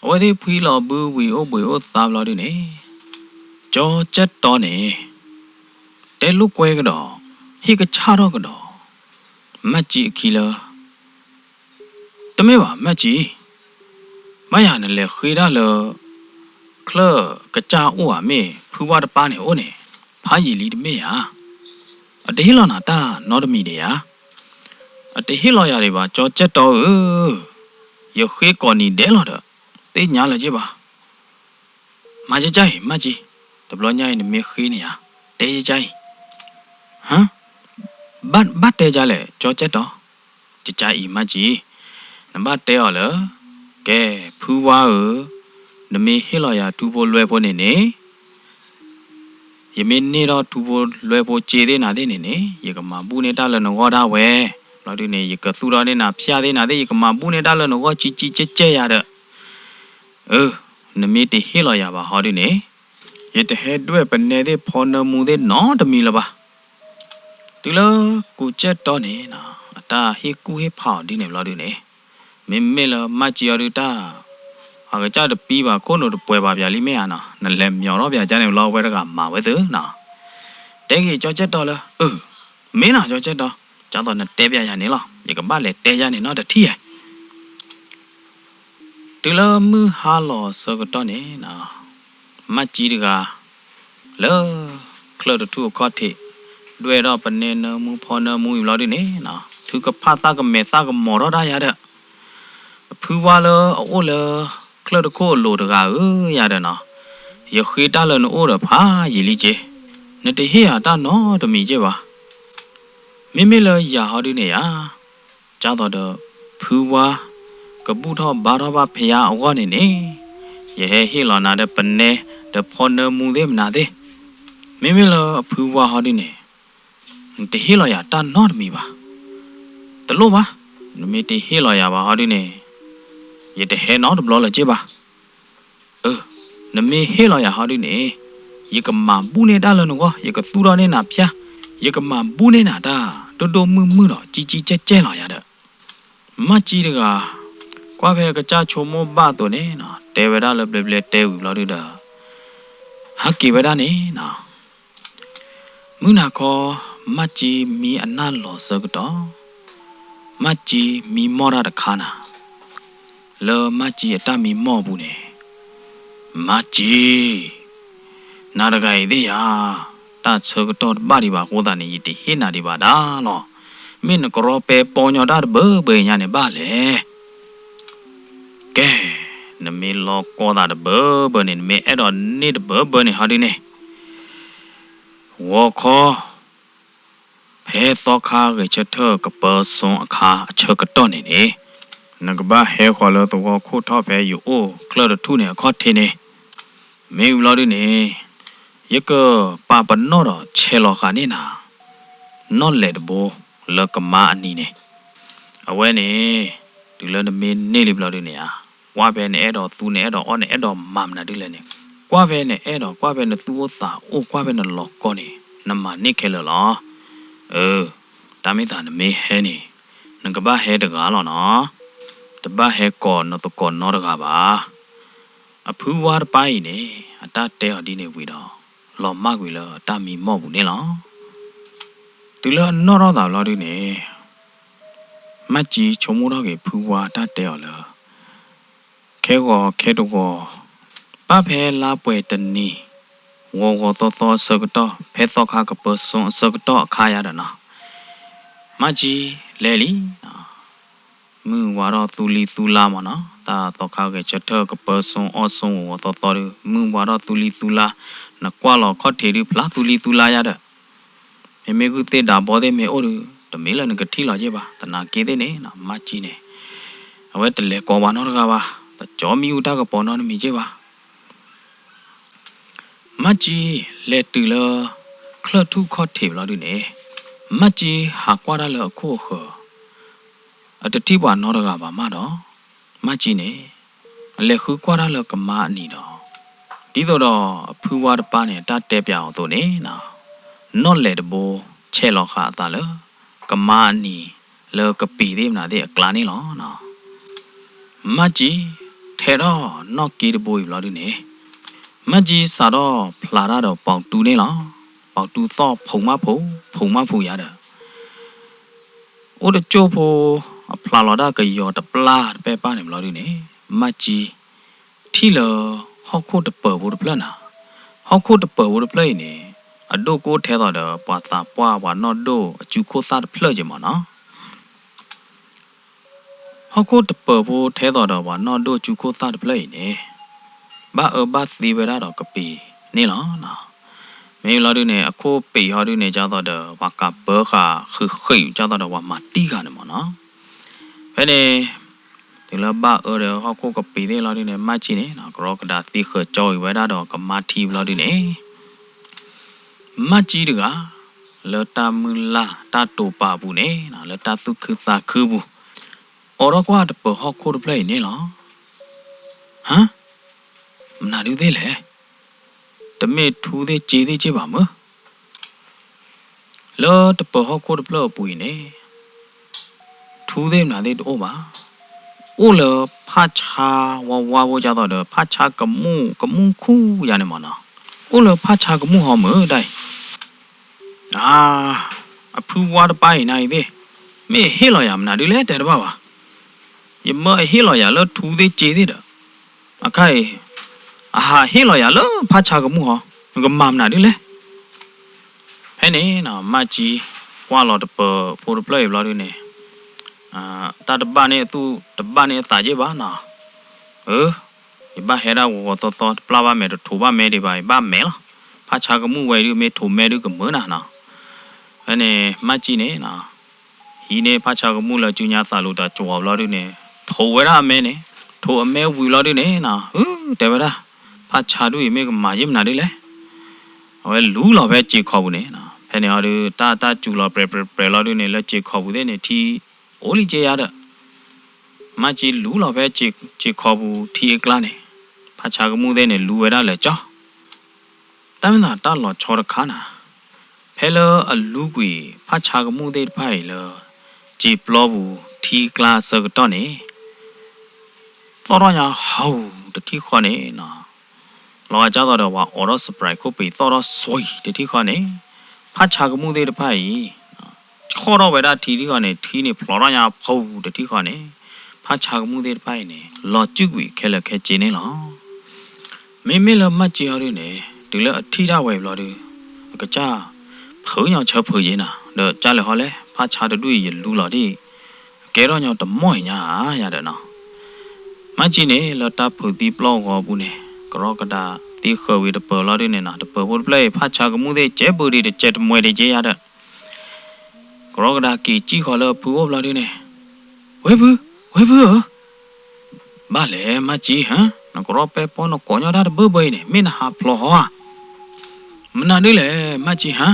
အဝဲသ့ၣ်ဖှံလီၤဘုဝံၤအိၣ်ဘှံးအိၣ်သါဘျီဒုန့ၣ်, ကၠီကၠဲၣ်တီန့ၣ် တဲလိာ်ကွဲကဒီး, ဟ့ၣ်ကဆၣ်ထီၣ်ကဒီး မၢ်ကၠံအခံလၢ တမ့ၢ်ဘၣ် မၢ်ကၠံ, ဘၣ်ယၤနလဲၤဃ့ဒၣ်လၢ ချၢၣ်ကစၢ်အိၣ်ဧါ မ့ၢ်ဖုဝါတပၤန့ၣ်အိၣ်န့ၣ် ဖးယံာ်လံတမ့ၢ်ဧါ. အတဟ့ၣ်လီၤနၤတၢ်နီတမံၤဒံးဧါ. အတဟ့ၣ်လီၤယၤဒံးဘၣ် ကၠီကၠဲၣ်တီဧၢ, ယဃ့ကိးနံၤဒဲးလီၤဒီး သ့ၣ်ညါလၢၤက့ၤဘၣ်. မၤကကၢ်အံၤ မၢ်ကၠံ, တဘျီညါအံၤနမ့ၢ်ဃ့န့ၣ်ဧါ, တဲကကၢ်အံၤ, ဟါ, ဘၣ်တဲကလဲၣ် ကၠီကၠဲၣ်တီ, ကကၢ်အံၤ မၢ်ကၠံ, နဘၣ်တဲအီၤလၢ ကဲ ဖုဝါဧၢ, နမ့ၢ်ဟ့ၣ်လီၤယၤထူဖိလွဲဖိန့ၣ်န့ၣ် ယမ့ၢ်န့ၢ်ထီၣ်ထူဖိလွဲဖိစ့သ့ၣ်နၤသ့ၣ်န့ၣ်န့ၣ် ယကမၤဘူၣ်န့ၢ်တၢ်လၢနဂီၢ်ဒၣ်ဝဲ, ဘျီဒုန့ၣ် ယကသူၣ်ထီၣ်န့ၢ်နၤဖၠၣ်သ့ၣ်နၤသ့ၣ် ယကမၤဘူၣ်န့ၢ်တၢ်လၢနဂီၢ်ကံကံကဲကဲယၤဒီး, အၢ, နမ့ၢ်တဟ့ၣ်လီၤယၤဘၣ်ဟီဒုန့ၣ်, ယတဟဲဒွဲၣ်ပနဲသ့ၣ်ဖီနၢမူသ့ၣ်နီတမံၤလၢၤဘၣ်. တုၤလၢကူကၠဲၣ်တီန့ၣ် အတၢ်ဟ့ၣ်ကူၣ်ဟ့ၣ်ဖးအီၤဒ်န့ၣ်ဘျီဒုန့ၣ်, မ့မ့ၢ်လၢမၢ်ကၠံအီၤဒုတၢ် အကစၢ်တပံဘၣ်ခိၣ်နူာ်တပှဲၤဘၣ်ပၠးလံမ့ၢ်ဧါနီၤ, နလဲၤမၠီၤထီၣ်ပၠးကန့ၣ်ဘျီ အဝဲတဂၤမၤဝဲသ့နီၤ, တဲက့ၤကၠီကၠဲၣ်တီလၢ အၢ, မ့ၢ်နီၤ ကၠီကၠဲၣ်တီ, ကၢ်သိးနတဲပၠးယၤန့ၣ်လီၤ, ယကဘၣ်လဲၤတဲယၤန့ၣ်နီတထံၣ်ဧါ. တုၤလၢမုၢ်ဟါလီၤဆၢကတီၢ်န့ၣ်, မၢ်ကၠံတဂၤ လၢ ချၢၣ်တထူၣ်အခီၣ်ထံး ဒွဲၣ်ထီၣ်ပနဲနၢမူဖီနၢမူအံၤဘျီဒုန့ၣ်, ထုကဖၣ်သၣ်ကမဲာ်သၣ်ကမီၤထီၣ်တၢ်ယၤဒီး, ဖုဝါလၢအအိၣ်လၢ ချၢၣ်တခိၣ်အလိၤတဂၤဧၢ ယၤဒီးနီၤ, ယဃ့တၢ်လၢနအိၣ်ဒီးဖးယံာ်လံက့ၤ, နတဟ့ၣ်ယၤတၢ်နီတမံၤက့ၤဘၣ်. မ့မ့ၢ်လၢယၤဟီဒုန့ၣ်ဧါ, ကၢ်သိးဒီး ဖုဝါ ကဘူၣ်ထီၣ်ဘါထီၣ်ဘၣ်ဖဲယါအဂီၢ်န့ၣ်န့ၣ်, ယဟဲဟ့ၣ်လီၤနၤဒီးပနဲဒီးဖီနၢမူသ့ၣ်မနၤသ့ၣ်, မ့မ့ၢ်လၢအဖုဝါဟီဒုန့ၣ်, နတဟ့ၣ်လီၤယၤတၢ်နီတမံၤဘၣ်. တလိၣ်ဘၣ်, နမ့ၢ်တဟ့ၣ်လီၤယၤဘၣ်ဟီဒုန့ၣ်, ယတဟဲနီတဘျီလၢၤက့ဘၣ်. အၢ, နမ့ၢ်ဟ့ၣ်လီၤယၤဟီဒုန့ၣ်, ယကမၤဘူၣ်န့ၢ်တၢ်လၢနဂီၢ်, ယကသူၣ်ထီၣ်န့ၢ်နၤဖၠၣ်, ယကမၤဘူၣ်န့ၢ်နၤတၢ် ဒိၣ်ဒိၣ်မုၢ်မုၢ်ဒီး ကံကံကဲကဲလီၤယၤဒီး မၢ်ကၠံတဂၤ ကွၢ်ဖဲကစၢ်ဆိကမိၣ်ဘၣ်အသိးန့ၣ်နီၤ, တဲဝဲဒၣ်လၢဘျဲဘျဲတဲဝံၤဘျီဒုဒီး ဟးက့ၤဝဲဒၣ်န့ၣ်နီၤ, မုၢ်နၤခီ မၢ်ကၠံမံအနၢ်လီၤဆၢကတီၢ်, မၢ်ကၠံမံမီၢ်တၢ်တခါနၤ, လၢမၢ်ကၠံအတၢ်မံမီၢ်အပူၤန့ၣ်, မၢ်ကၠံ နၤတဂၤအံၤသ့ၣ်ယၤ, တၢ်ဆၢကတီၢ်တဘၣ်ဒံးဘၣ်အဃိသတးန့ၣ် ယတဟ့ၣ်နၤဒံးဘၣ်ဒၣ်လီၤ. မ့ၢ်နကရီပဲပီညီတၢ်တဘၢဘၢညါန့ၣ်ဘၣ်လဲၣ်. ကဲ, နမ့ၢ်လီၤကီသးတဘၢဘၢန့ၣ်, နမ့ၢ်အဲၣ်ဒိးန့ၢ်တဘၢဘၢန့ၣ်ဟီဒုန့ၣ်, ဂီၤခီ ဖဲသီခါဂဲၤဆၢထၢၣ်ကပၢၤစိအခါအဆၢကတီၢ်န့ၣ်န့ၣ်, နကဘၣ်ဟဲဃီၤလၢသဝီခိၣ်ထီၣ်ဖဲယအိၣ်ချၢၣ်တထူၣ်န့ၣ်အခီၣ်ထံးန့ၣ်, မ့ၢ်ဝံၤလီၤဒုန့ၣ်, ယကပာ်ပနီၣ်ဒီးဆဲးလီၤဃာ်န့ၢ်နၤ နီၣ်လဲၣ်တဘိလၢကမါအနံၤန့ၣ်, အဝဲန့ၣ် တုၤလၢနမ့ၢ်န့ၢ်လံဘျီဒုန့ၣ်ဧါ, ကွၢ်ဖဲနအဲၣ်ဒိးသူနအဲၣ်ဒိးအီၣ်နအဲၣ်ဒိးမၤမနုၤဒ်လဲၣ်န့ၣ်, ကွၢ်ဖဲနအဲၣ်ဒိး ကွၢ်ဖဲနသူၣ်အိၣ်သးအိၣ် ကွၢ်ဖဲနလီၤကီန့ၣ် နမၤန့ၢ်ခဲလၢာ်လီၤ. အၢ, တၢ်မ့ၢ်သးနမ့ၢ်ဟဲန့ၣ်, နကဘၣ်ဟဲတဂၤလီၤနီၤ, တဘၣ်ဟဲကိးနသကိးနီတဂၤဘၣ်. အဖုဝါတပၢ်အံၤန့ၣ် အတၢ်တဲအီၤဒ်န့ၣ်ဝံၤဒီး လီၤမၢ်ကွံာ်လၢအတၢ်မံမီၢ်ပူၤန့ၣ်လီၤ. တုၤလၢအနီၣ်ထီၣ်သးဘျီဒုန့ၣ်, မၢ်ကၠံဆိကမိၣ်ထီၣ်က့ၤဖုဝါတၢ်တဲအီၤလၢ ခဲဂီၤခဲတဂီၤ, ဘၣ်ဖဲလါပှဲၤတနံၤ ဂီၤဂီၤသီသီအဆၢကတီၢ် ဖဲသီခါကပၢၤစိအဆၢကတီၢ်အခါယါဒီးနီၤ, မၢ်ကၠံလဲၤလံ မုၢ်ဝါထီၣ်သူလံသူလါမးနီၤ, တၢ်သီခါဂဲၤဆၢထၢၣ်ကပၢၤစိအီၣ်စိဂီၤဂီၤသီသီဒီး မုၢ်ဝါထီၣ်သူလံသူလါ, နကွၢ်လီၤခီၣ်ထံးဒုဖျါသူလံသူလါယါဒီး မ့မ့ၢ်ဂုၢ်သ့ၣ်ဒးဘီသ့ၣ်မ့ၢ်အိၣ်ဒီး တမ့ၢ်လၢနကထံၣ်လီၤက့ဘၣ်, သနာ်က့သ့ၣ်န့ၣ် မၢ်ကၠံန့ၣ် အဝဲတလဲၤကိးပှၤနီတဂၤဘၣ်, တကၠီမံၤအူတၢ်ကပီၤနီတမံၤက့ဘၣ်. မၢ်ကၠံလဲၤတုၤလၢ ချၢၣ်ထူၣ်ခီၣ်ထံးဘျီဒုန့ၣ်, မၢ်ကၠံဟးကွၢ်တၢ်လၢအခိၣ်အဃၢၤ, အတထံၣ်ပှၤနီတဂၤဘၣ်မးဒီး မၢ်ကၠံန့ၣ် လဲၤဃုကွၢ်တၢ်လၢကမါအနံၤဒီး ဒ်သိးဒီးအဖုဝါတပၢ်န့ၣ် အတၢ်တဲပျးအီၤအသိးန့ၣ်, နီၣ်လဲၣ်တဘိ ဆဲးလီၤဃာ်အသးလၢ ကမါအနံၤ လၢကပံာ်သ့ၣ်မနုၤသ့ၣ်အကျါန့ၣ်လီၤ. မၢ်ကၠံ ထဲးထီၣ်နီၣ်က့တဘိအံၤဘျီဒုန့ၣ်, မၢ်ကၠံစးထီၣ်ဖျးတၢ်ဒီးပီၤတူန့ၣ်လီၤ. ပီၤတူသီၣ်ဖူးမၣ်ဖူး ဖူးမၣ်ဖူးယါဒီး အိၣ်တကၠိၢ်ဖိ အဖျးလီၤတၢ်ကယီၤတပျၢ်တပဲၢ်ပၢ်န့ၣ်ဘျီဒုန့ၣ်, မၢ်ကၠံ ထံၣ်လၢ ဟီၣ်ခိၣ်တပၢၤဖိတဖျၢၣ်နၤ, ဟီၣ်ခိၣ်တပၢၤဖိတဖျၢၣ်အံၤန့ၣ် အဒိၣ်ကအိၣ်ထဲသိးဒီး ပှၤသးပှၢ်ပှၤနီၢ်ဒိၣ်အစုခိၣ်သၣ်တဖျၢၣ်က့မးနီၤ. ဟီၣ်ခိၣ်တပၢၤဖိထဲသိးဒီးပှၤနီၢ်ဒိၣ်စုခိၣ်သၣ်တဖျၢၣ်အံၤန့ၣ် ဘၣ်အၢဘၣ်သီဝဲဒၣ်ဒီးကပံာ်န့ၣ်လီၤ. မ့ၢ်လီၤဒုန့ၣ် အခိၣ်ပံာ်ဟီဒုန့ၣ် ဒ်သိးဒီး ပှၤကးဘၢဃာ်ဃံးဃံး ဒ်သိးဒီးပှၤမၤတံၢ်ဃာ်န့ၣ်မးနီၤ. ဖဲန့ၣ် တုၤလၢဘၣ်အၢဒီးဟီၣ်ခိၣ်ကပံာ်သ့ၣ်လီၤဒုန့ၣ် မၢ်ကၠံန့ၣ် ကရီကဒါသံဃၢၤကၠီဝံၤဝဲဒၣ်ဒီးကမါထံဘျီဒုန့ၣ် မၢ်ကၠံတဂၤ လၢတၢ်မုၢ်လၢ်တၢ်တိာ်ပာ်အပူၤန့ၣ် လၢတၢ်သူၣ်ခုသးခုအပူၤ အိးထီၣ်ကွၢ်တပၢၤဟီၣ်ခိၣ်တဖျၢၣ်အံၤန့ၣ်လီၤ. ဟါ, မနုၤဒုသ့ၣ်လဲၣ်. တမ့ၢ်ထူသ့ၣ်စ့သ့ၣ်က့ဘၣ်မၢ် လၢတပၢၤဟီၣ်ခိၣ်တဖျၢၣ်အပူၤအံၤန့ၣ် ထူသ့ၣ်မနုၤသ့ၣ်တအိၣ်ဘၣ်. အိၣ်လၢဖၣ်ဆါဝါဝါဖိဒ်သိးဒီး ဖၣ်ဆါကမူၣ်ကမူၣ်ခူၣ်ယါန့ၣ်မးနီၤ. အိၣ်လၢဖၣ်ဆါကမူၣ်ဟီမၢ် တၢ်အံၤ အါ, အဖုဝါတပၢ်အံၤနၤအံၤသ့ၣ် မ့ၢ်အဟ့ၣ်လီၤယၤမနုၤဒုလဲၣ် တဲတဘၣ်ဘၣ်. ယမၢအဟ့ၣ်လီၤယၤလၢထူသ့ၣ်စ့သ့ၣ်ဒီး အခါအံၤ အဟးဟ့ၣ်လီၤယၤလၢဖၣ်ဆါကမူၣ်ဟီ, နကမၤမနုၤဒုလဲၣ်. ဖဲန့ၣ်နီၤ မၢ်ကၠံ ကွၢ်လီၤတပၢၤဖိတဖျၢၣ်အံၤဘျီဒုန့ၣ် တၢ်တဘၣ်န့ၢ်အသူၣ်တဘၣ်န့ၢ်အသးက့ဘၣ်နီၤ. အၢ, ယဘၣ်ဟဲဒၣ်ဂီၤဂီၤသီသီ တပျၢ်ဘၣ်မဲာ်တထိးဘၣ်မဲာ်ဒံးဘၣ် ယဘၣ်မဲာ်လီၤ. ဖၣ်ဆါကမူၣ်ဝဲဒုမ့ၢ်ထိးမဲာ်ဒုကမၢနၤနီၤ. ဖဲန့ၣ် မၢ်ကၠံန့ၣ်နီၤ ဟံးန့ၢ်ဖၣ်ဆါကမူၣ်လၢစုညါသးလူၤတၢ်ကွီၤဘျီဒုန့ၣ် ထိးဝဲဒၣ်အမဲာ်န့ၣ်, ထိးအမဲာ်ဝံၤဘျီဒုန့ၣ်နီၤ အၢ တဲဝဲဒၣ် ဖၣ်ဆါဒုအံၤမ့ၢ်ကမၤယ့ၢ်မနုၤဒုလဲၣ်. အဝဲလူလီၤဖဲစ့ခီပူၤန့ၣ်နီၤ. ဖဲန့ၣ်အီၤဒု တၢ်တၢ်စူၤလီၤပြဲၤပြဲၤပြဲၤလီၤဒုန့ၣ် လၢစ့ခီပူၤသ့ၣ်န့ၣ် ထံ အိၣ်လံက့ယါဒီး မၤကံလူလီၤဖဲစ့ၢ်ခီးပူၤထံအကျါန့ၣ်, ဖးဆါကမူၣ်သ့ၣ်န့ၣ် လူဝဲဒၣ်လၢာ်ကၠီ, တၢ်မ့ၢ်သးတၢ်လီၤဆီတခါနၤ, ဖဲလၢအလူကွံာ်ဖးဆါကမူၣ်သ့ၣ်တဖၣ်အံၤလၢ စ့ၢ်ပျီပူၤထံအကျါအဆၢကတီၢ်န့ၣ် သီၣ်ထီၣ်ညါဟူတထံၣ်ဃီန့ၣ်, လီၤဂာ်ကၢ်သိးဒီးပှၤအိးထီၣ် Sprite ခိၣ်ပ့ၤသီၣ်ထီၣ်စွံတထံၣ်ဃီန့ၣ်, ဖးဆါကမူၣ်သ့ၣ်တဖၣ်အံၤ ဆီၣ်ထီၣ်ဝဲဒၣ်ထံထံၣ်ဃီန့ၣ် ထံန့ၣ်ဖျိးထီၣ်ညါဖူတထံၣ်ဃီန့ၣ်, ဖးဆါကမူၣ်သ့ၣ်တဖၣ်အံၤန့ၣ် လီၤစုၣ်ကွံာ်ခဲလၢာ်ခဲဆ့န့ၣ်လီၤ. မ့မ့ၢ်လၢမၤကံအီၤဒုန့ၣ် တုၤလၢအထံၣ်ဒၣ်ဝဲဘျီဒု, အကစၢ်ဖုးညီဆၢဖုးယ့နၤ, ဒီးကၢ်လဲၤဟီလဲၣ်, ဖးဆါတဒူၣ်အံၤယလူလီၤဒံး, အကဲထီၣ်ညီတမီၢ်အံၤညါဧါယၤဒီးနီၤ. မၤကံန့ၣ် လၢတၢ်ဖုးသံပျီၢ်အဂီၤအပူၤန့ၣ် ကရီကဒါသံဃၢၤဝံၤတပၢၤဘျီဒုန့ၣ်နီၤ, တပၢၤဖိတဖျၢၣ်အံၤ ဖးဆါကမူၣ်သ့ၣ် ကဲးပူၤဒံးတကဲးတမှဲၤဒံးက့ယါဒီး ကရီကဒါက့ၤစံၣ်ဃီလၢအဖုအိၣ်ဘျီဒုန့ၣ်, ဝဲဖု, ဝဲဖုဧၢ, ဘၣ်လဲၣ်မၤကံဧၢ, နကရီပဲပီနကိးညီတၢ်တဘၢဘၢအံၤန့ၣ် မ့ၢ်နဟးဖျိးဟီဧါ, မနုၤဒ်လဲၣ်မၤကံဧၢ,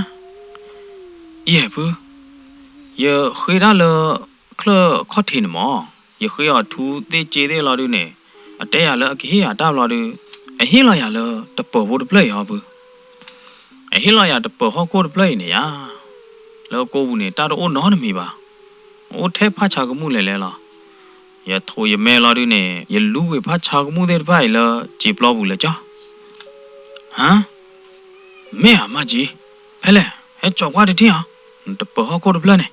ယဲၢ်ဖု, ယဃ့တၢ်လၢ ချၢၣ်ခီၣ်ထံးန့ၣ်မး, ယဃ့အီၤထူသ့ၣ်စ့သ့ၣ်လီၤဒုန့ၣ်, အတဲယၤလၢအကဟ့ၣ်ယၤတၢ်ဘျီဒု, အဟ့ၣ်လီၤယၤလၢတပၢၤဖိတဖျၢၣ်အံၤဟီဖု, အဟ့ၣ်လီၤယၤတပၢၤဟီၣ်ခိၣ်တဖျၢၣ်အံၤန့ၣ်ယါ, လၢကိးပူၤန့ၣ် တၢ်တအိၣ်နီတမံၤဘၣ်, အိၣ်ထဲဖးဆါကမူၣ်လဲၤလဲၤလီၤ. ယထိးယမဲလီၤဒုန့ၣ် ယလူကွံာ်ဖးဆါကမူၣ်သ့ၣ်တဖၣ်အံၤလၢစ့ၢ်ပျီပူၤလၢာ်ကၠီ, ဟါ, မ့ၢ်ဧါမၤကံ, ဖဲလဲၣ်, ဟဲကၠီၤကွၢ်တထံၣ်ဧါ, တပၢၤဟီၣ်ခိၣ်တဖျၢၣ်န့ၣ်,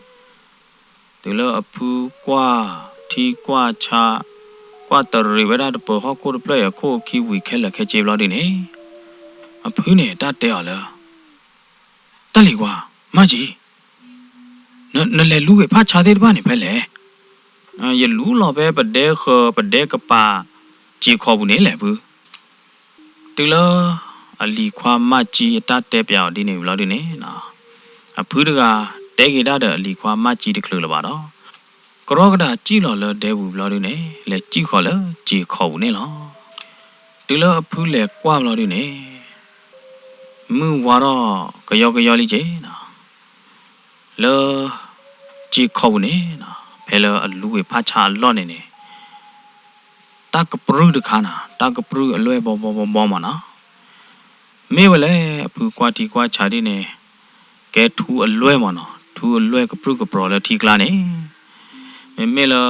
တုၤလၢအဖုကွၢ်ထံကွၢ်ဆါ, ကွၢ်တရံးဝဲဒၣ်တပၢၤဟီၣ်ခိၣ်တဖျၢၣ်အံၤအခိၣ်အခံဝံၤခဲလၢာ်ခဲဆ့ဘျီဒုန့ၣ်, အဖုန့ၣ်တၢ်တဲအီၤလၢ တၢ်လံၤကွၢ်, မၤကံ, နလဲၤလူကွံာ်ဖးဆါသ့ၣ်တဖၣ်န့ၣ်ဖဲလဲၣ်, ယလူလီၤဖဲပဒဲဃၢၤပဒဲကပၤစ့ၢ်ခီးပူၤန့ၣ်လဲၣ်ဖု, တုၤလၢ အလံၤခွါမၤကံအတၢ်တဲပျးအီၤဒ်န့ၣ်ဝံၤဘျီဒုန့ၣ်, အဖုတဂၤ တဲက့ၤတၢ်ဒီးအလံၤခွါမၤကံတချုးလၢၤဘၣ်ဒီး, ကရီကဒါစံၣ်လီၤလၢဒဲပူၤဘျီဒုန့ၣ် လဲၤစံၣ်ဃီၤလၢစ့ၢ်ခီးပူၤန့ၣ်လီၤ. တုၤလၢအဖုလဲၤကွၢ်ဘျီဒုန့ၣ် မုၢ်ဝါထီၣ်ကယီကယီလံက့ၤနီၤ, လၢ စ့ၢ်ခီးပူၤန့ၣ်နီၤ, ဖဲလၢအလူဝ့ၤဖးဆါအလီၢ်န့ၣ်န့ၣ် တၢ်ကပြုၢ်တခါနီၤ, တၢ်ကပြုၢ်အလွဲၢ်ဘီဘီဘီဘီမးနီၤ, မ့ၢ်ဝဲလဲၣ် အဖုကွၢ်ထံကွၢ်ဆးဒ်န့ၣ် ကဲထူအလွဲၢ်မးနီၤ, ထူအလွဲၢ်ကပြုၢ်ကပြီၤလၢထံကျါန့ၣ်, မ့မ့ၢ်လၢ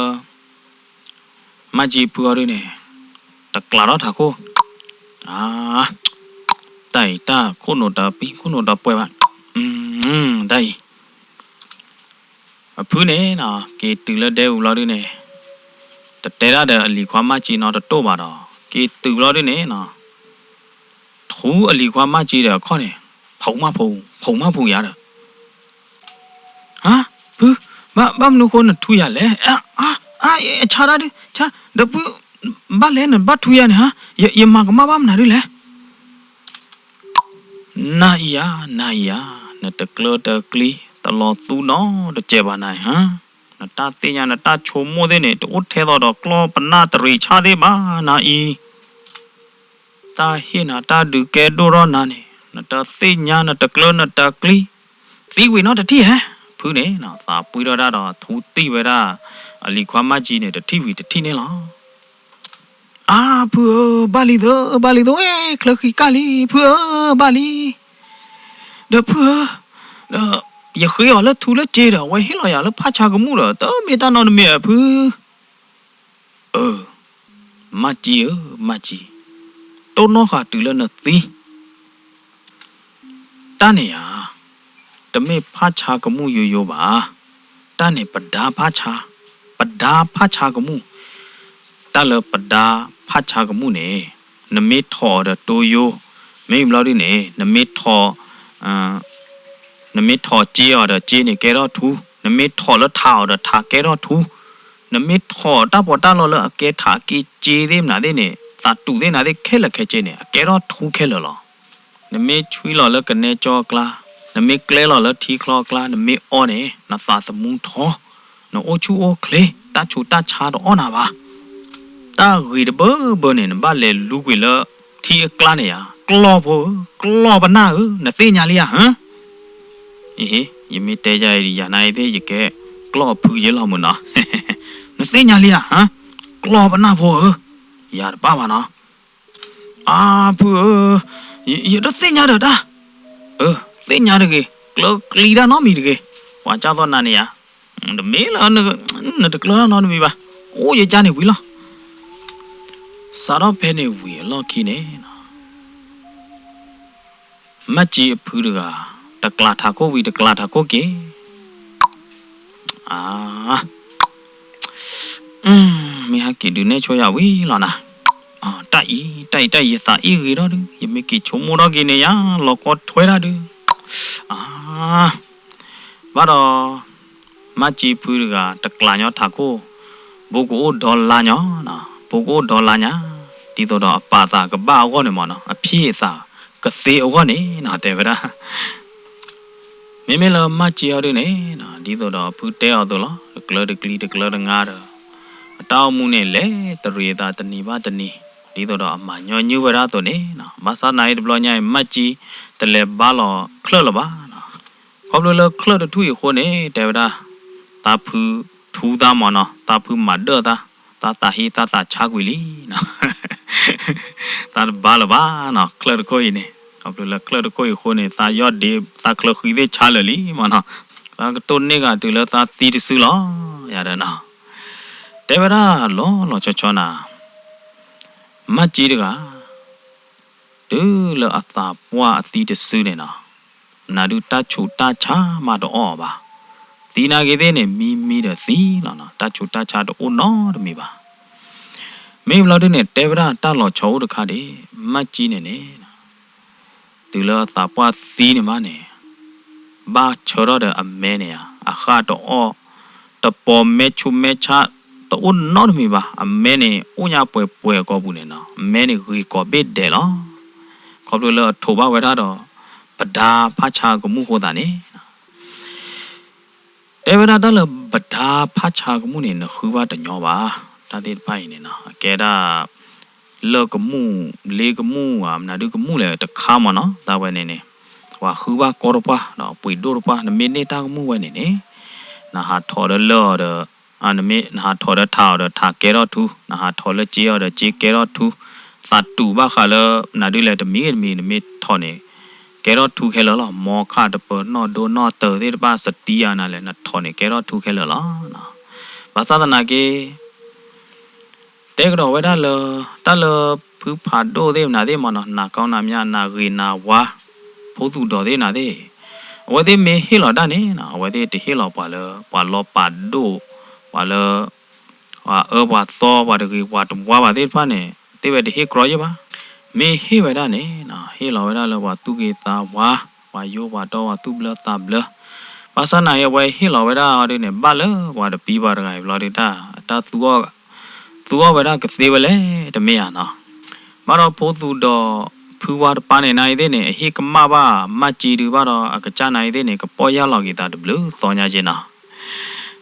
မၤကံဖုအီၤဒ်န့ၣ် တကျးထီၣ်ထးခိၣ်, အါ, တၢ်အံၤတၢ်ခိၣ်နူာ်တပံ ခိၣ်နူာ်တပှဲၤဘၣ်, တၢ်အံၤ အဖုန့ၣ်နီၤ က့ၤတုၤလၢဒဲပူၤဘျီဒ်န့ၣ်, တတဲဒၣ်ဒီးအလံၤခွါမၤကံနီတတိၢ်ဘၣ်ဒီး က့ၤတုၤဘျီဒ်န့ၣ်နီၤ, ထူအလံၤခွါမၤကံဒီးအခီၣ်န့ၣ် ဖုးမးဖုး, ဖုးမးဖုးယၤဒီး ဟါ, ဖု, ဘၣ်မနုၤဃိနထူယၤလဲၣ်, အါ, အါ, ဆါတၢ်ဒု, ဆါ, ဒီးဖု, ဘၣ်လဲၣ်နဘၣ်ထူယၤန့ၣ်ဟါ, ယမၤကမၣ်ဘၣ်မနုၤဒ်လဲၣ် နၤအံၤဧါ, နၤအံၤဧါ, နတကျၢတကျံ တလီၤသူနီတစဲးဘၣ်နၤအံၤဟါ, နတၢ်သ့ၣ်ညါနတၢ်ဆိကမိၣ်သ့ၣ်န့ၣ် တအိၣ်ထဲသိးဒီးကျီၢ်ပနၢ်တရံးဆၣ်သ့ၣ်ဘၣ်နၤအံၤ, တၢ်ဟ့ၣ်နၤတၢ်ဒုးကဲဒိၣ်ထီၣ်နၤန့ၣ် နတသ့ၣ်ညါနတကျၢနတကျံ သံဝံၤနီတထံၣ်ဧါ, ဖုန့ၣ် သးပှံထီၣ်ဒၣ်ဒီးထူတံၢ်ဝဲဒၣ် အလံၤခွါမၤကံန့ၣ် တထံၣ်ဝံၤတထံၣ်န့ၣ်လီၤ. အါ, ဖုဧၢ, ဘၣ်လံသၢ, ဘၣ်လံသၢ, ဝဲချၢဃံကၢ်လံ, ဖုဧၢ, ဘၣ်လံ, ဒီးဖုဧၢ, ဒီးယဃ့အီၤလၢထူလၢစ့ဒီး အဝဲဟ့ၣ်လီၤယၤလၢဖးဆါကမူၣ်ဒီး တမ့ၢ်တၢ်နီတမံၤဧါဖု, အၢ, မၤကံဧၢ, မၤကံ, တိၢ်နီၣ်ဃာ်တုၤလၢနသံ တၢ်န့ၣ်ဧါ, တမ့ၢ်ဖးဆါကမူၣ်ယိယိဘၣ်, တၢ်န့ၣ်ပဒါဖးဆါ, ပဒါဖးဆါကမူၣ်, တၢ်လၢပဒါဖးဆါကမူၣ်န့ၣ် နမ့ၢ်ထိးအီၤဒီးတိယိ, မ့ၢ်ဘျီဒ်န့ၣ် နမ့ၢ်ထိး နမ့ၢ်ထိးစ့အီၤဒီးစ့န့ၣ်ကဲထီၣ်ထူ, နမ့ၢ်ထိးလၢထးအီၤဒီးထးကဲထီၣ်ထူ, နမ့ၢ်ထိးတၢ်ပီးတၢ်လီလၢအကဲထးက့စ့သ့ၣ်မနုၤသ့ၣ်န့ၣ် သးတူးသ့ၣ်မနုၤသ့ၣ်ခဲလၢာ်ခဲဆ့န့ၣ် အကဲထီၣ်ထူခဲလၢာ်လီၤ. နမ့ၢ်ဆွံလီၤလၢကနဲကၠီအကျါ, နမ့ၢ်ကျဲလီၤလၢထံချီအကျါ, နမ့ၢ်အီန့ၣ် နသးသမူထီ, နအိၣ်ဆူၣ်အိၣ်ချ့, တၢ်ဆူးတၢ်ဆါတအီၣ်နၤဘၣ်. တၢ်ဂ့ၤတဘၢဘၢန့ၣ် နဘၣ်လဲၤလူကွံာ်လၢထံအကျါန့ၣ်ဧါ, ကျီၢ်ဖိဧၢ, ကျီၢ်ပနၢ်ဧၢ, နသ့ၣ်ညါလံဧါဟၢ, အဟ့, ယမ့ၢ်တဲယၤအံၤ ယၤနၤအံၤသ့ၣ် ယကဲကျီၢ် ကျီၢ်အဖုယဲလီၤမုၢ်နီၤ. နသ့ၣ်ညါလံဧါ, ဟါ, ကျီၢ်ပနၢ်ဖိဧၢ, ယၤတဘၣ်ဘၣ်နီၤ. အါဖုဧၢ, ယတသ့ၣ်ညါဒီးတၢ်, သ့ၣ်ညါတဂ့ၤ, ကျၢၤကျံတၢ်နီတမံၤတဂ့ၤ, ပှၤကၢ်သီၣ်နၤန့ၣ်ယါ, တမ့ၢ်လၢ နတကျၢၤတၢ်နီတမံၤဘၣ်, အိၣ်ယကါန့ၣ်ဝံၤလီၤ. စးထီၣ်ဖဲန့ၣ်ဝံၤအလီၢ်ခံန့ၣ် မၢ်ကၠံအဖုတဂၤ တကျးထးခိၣ်ဝံၤတကျးထးခိၣ်က့ၤ, အါ, မ့ၢ်ဟဲက့ၤဒုးနဲၣ်ဆိယၤဝံၤလီၤနၤ, တၢ်အံၤ တၢ်အံၤ တၢ်အံၤ ယသးအ့ၣ်ဂ့ၤထီၣ်ဒုး ယမ့ၢ်က့ၤဆိကမိၣ်ထီၣ်က့ၤန့ၣ်ယါ လီၤကီထွဲတၢ်ဒုး, အါ, ဘၣ်ဒီး မၢ်ကၠံဖုတဂၤ တကျးညီထးခိၣ်, ဘိကအိၣ်ဒီလါညီ, ဘိကအိၣ်ဒီလါညါ, ဒ်သိးဒီးအပာ်သးကဘၣ်အဂီၢ်န့ၣ်မ့ၢ်နီၤ အဖံးအသးကသ့အဂီၢ်န့ၣ်နီၤ တဲဝဲဒၣ်. မ့မ့ၢ်လၢမၢ်ကၠံအီၤဒုးန့ၣ် ဒ်သိးဒီးအဖုတဲအီၤအသိးလီၤ တကျၢၤတကျံတကျၢၤတငါဒီး အတၢ်အိၣ်မူန့ၣ် လဲၤတရံးအသးတနံၤဘၣ်တနံၤ ဒ်သိးဒီးအမၤညီနုၢ်ဝဲဒၣ်အသိးန့ၣ် ဘၣ်ဆၣ်သနာ်က့တဘျီညါအံၤ မၢ်ကၠံ တလဲၤဘါလီၤချၢၣ်လၢၤဘၣ်နီၤ. ခီဖျိလၢချၢၣ်တထူၣ်အံၤအဃိန့ၣ် တဲဝဲဒၣ် သးဖုထူသးမ့ၢ်နီၤ သးဖုမၤဒၢၣ်သး သးသးဟ့သးသးဆါကွံာ်လံ သးတဘါလၢၤဘၣ်နီၤ ချၢၣ်တခိၣ်အံၤန့ၣ် ခီဖျိလၢချၢၣ်တခိၣ်အံၤအဃိန့ၣ် သးယီၢ်ဒ့ သးချၢဃံသ့ၣ်ဆါလၢာ်လံမ့ၢ်နီၤ သးကတိၢ်န့ၢ်ဂၤတုၤလၢသးသံတစုလီၤ ယၤဒီးနီၤ တဲဝဲဒၣ်လီၤလီၤဆီဆီနၤ မၢ်ကၠံတဂၤ တုၤလၢအသးပှၢ်အသံတစုန့ၣ်နီၤ နၤဒုးတၢ်ဆူးတၢ်ဆါမးတအိၣ်ဘၣ်. သံနာ်က့သ့ၣ်န့ၣ် မံမံဒီးသံလီၤနီၤ တၢ်ဆူးတၢ်ဆါတအိၣ်နီတမံၤဘၣ်. မ့ၢ်ဘျီဒုန့ၣ် တဲဝဲဒၣ်တၢ်လီၤဆီအိၣ်တခါဒံး မၢ်ကၠံန့ၣ်န့ၣ် တုၤလၢအသးပှၢ်သံန့ၣ်မးန့ၣ် ဘၣ်ဆၢထီၣ်ဒီးအမဲန့ၣ်ဧါ အဃၢ်တအီၣ် တပီၤမဲဆူမဲဆါ တအိၣ်နီတမံၤဘၣ်. အမဲန့ၣ် အိၣ်ညါပှဲၤပှဲၤအကီၢ်ပူၤန့ၣ်နီၤ အမဲန့ၣ်ဂ့ၤကီးဘ့ၣ်ဒဲးလီၤ. ခီဖျိလၢအထိးဘၣ်ဝဲဒၣ်ဒီး ပဒါဖးဆါကမူၣ်အဃိသတးန့ၣ် တဲဝဲဒၣ်တၢ်လၢပဒါဖးဆါကမူၣ်န့ၣ် နဃုဘၣ်တညီဘၣ်. တၢ်သ့ၣ်တဖၣ်အံၤန့ၣ်နီၤ အကဲဒၣ် လၢကမူၣ် လ့ကမူၣ်ဧါ မနုၤဒုကမူၣ်လဲၣ်တခါမ့ၢ်နီၤ တၢ်ဝဲန့ၣ်န့ၣ် ပှၤဃုဘၣ်ကီတပှၢ် ဒီးပှ့ၤဒိၣ်တပှၢ် နမ့ၢ်န့ၢ်တၢ်ကမူၣ်ဝဲန့ၣ်န့ၣ် နဟးထီၣ်ဒီးလၢအီၤဒီး နမ့ၢ်နဟးထီၣ်ဒီးထးအီၤဒီးထးကဲထီၣ်ထူ နဟးထီၣ်လၢစ့အီၤဒီးစ့ကဲထီၣ်ထူ သးတူာ်ဘၣ်ဃးလၢ မနုၤဒုလဲၣ်တမံၤဂ့ၤတမံၤ နမ့ၢ်ထီၣ်န့ၣ် ကဲထီၣ်ထူခဲလၢာ်လီၤ. မီခၣ်တပၢၤ နီၣ်ဒိနီၣ်တၢၤသ့ၣ်တဖၣ် စတံအါနၤလဲၣ် နထီၣ်န့ၣ် ကဲထီၣ်ထူခဲလၢာ်လီၤ. ဘၣ်ဆၣ်သနာ်က့ တဲကဒီးဝဲဒၣ်လၢ တၢ်လၢဖုဖးဒိၣ်သ့ၣ်မနုၤသ့ၣ်မ့ၢ်နီၤ နၤကီနၤမၠၣ် နၤဂ့ၤနၤဝါ ဖိသူၣ်ဒီးသ့ၣ်မနုၤသ့ၣ် အဝဲသ့ၣ်မ့ၢ်ဟ့ၣ်လီၤတၢ်န့ၣ်နီၤ အဝဲသ့ၣ်တဟ့ၣ်လီၤပှၤလၢ ပှၤလီၤပာ်ဒိၣ် ပှၤလၢ ပှၤအၢပှၤသီ ပှၤတဂ့ၤပှၤတဝါဘၣ်သ့ၣ်တဖၣ်န့ၣ် သ့ၣ်ဝဲတဟ့ၣ်ကြီယဲၢ်ဘၣ်. မ့ၢ်ဟ့ၣ်ဝဲဒၣ်န့ၣ်နီၤ ဟ့ၣ်လီၤဝဲဒၣ်လၢပှၤသူၣ်ဂ့ၤသးဝါ ပှၤယိပှၤတီပှၤသူၣ်ဘျၢသးဘျၢ ဘၣ်ဆၣ်သနာ်က့ အဝဲဟ့ၣ်လီၤဝဲဒၣ်အီၤဒုန့ၣ် ဘၣ်လၢပှၤတပံၤပှၤတဂၤအံၤဘျီဒုတၢ် တၢ်သူအီၣ် သူအီၣ်ဝဲဒၣ်ကသ့ဝဲလဲၣ် တမ့ၢ်ဧါနီၤ. ဘၣ်ဒီးဖိသူၣ်ဒီးဖုဝါတပၤန့ၣ် နၤအံၤသ့ၣ်န့ၣ် အဟ့ၣ်ကမၣ်ဘၣ်မၢ်ကၠံဒုဘၣ်ဒီး အကစၢ်နၤအံၤသ့ၣ်န့ၣ် ကပီၢ်ယၢ်လီၤက့ၤသးတဘျုးသီညါက့နီၤ.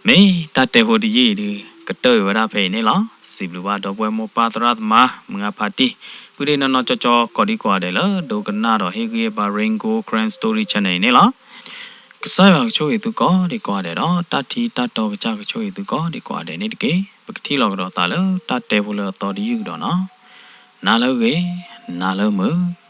မ့ၢ်တၢ်တဲဖိတယုၢ်အံၤဒု ကတၢၢ်အံၤဝဲဒၣ်ဖဲအံၤန့ၣ်လီၤ. စံးဘျုးဘၣ်ဒီပုၢ်ဝဲၢ်မိၢ်ပၢ်သရၣ်သမါ မုၢ်ဂၤဖးတံၢ် ဖုဒ့ၣ်နီၢ်နီၢ်ကၠီကၠီ ကိးဒံကိးဂၤဒဲးလၢဒိကနၣ်ဒီးဟ့ၣ်ဂံၢ်ဘါ Rain Gold Karen Story Channel အံၤန့ၣ်လီၤ. ကစၢ်ယွၤကဆိၣ်ဂ့ၤသုကိးဒံကိးဂၤဒဲးဒီး တၢ်ထံတၢ်တီကစၢ်ကဆိၣ်ဂ့ၤသုကိးဒံကိးဂၤဒဲးန့ၣ်တက့ၢ်. ပကထံၣ်လိာ်ကဒီးသးလၢတၢ်တဲဖိလၢအသီတယုၢ်ကဒီးနီၤ. နၤလၢဂ့ၤ, နၤလၢမုာ်.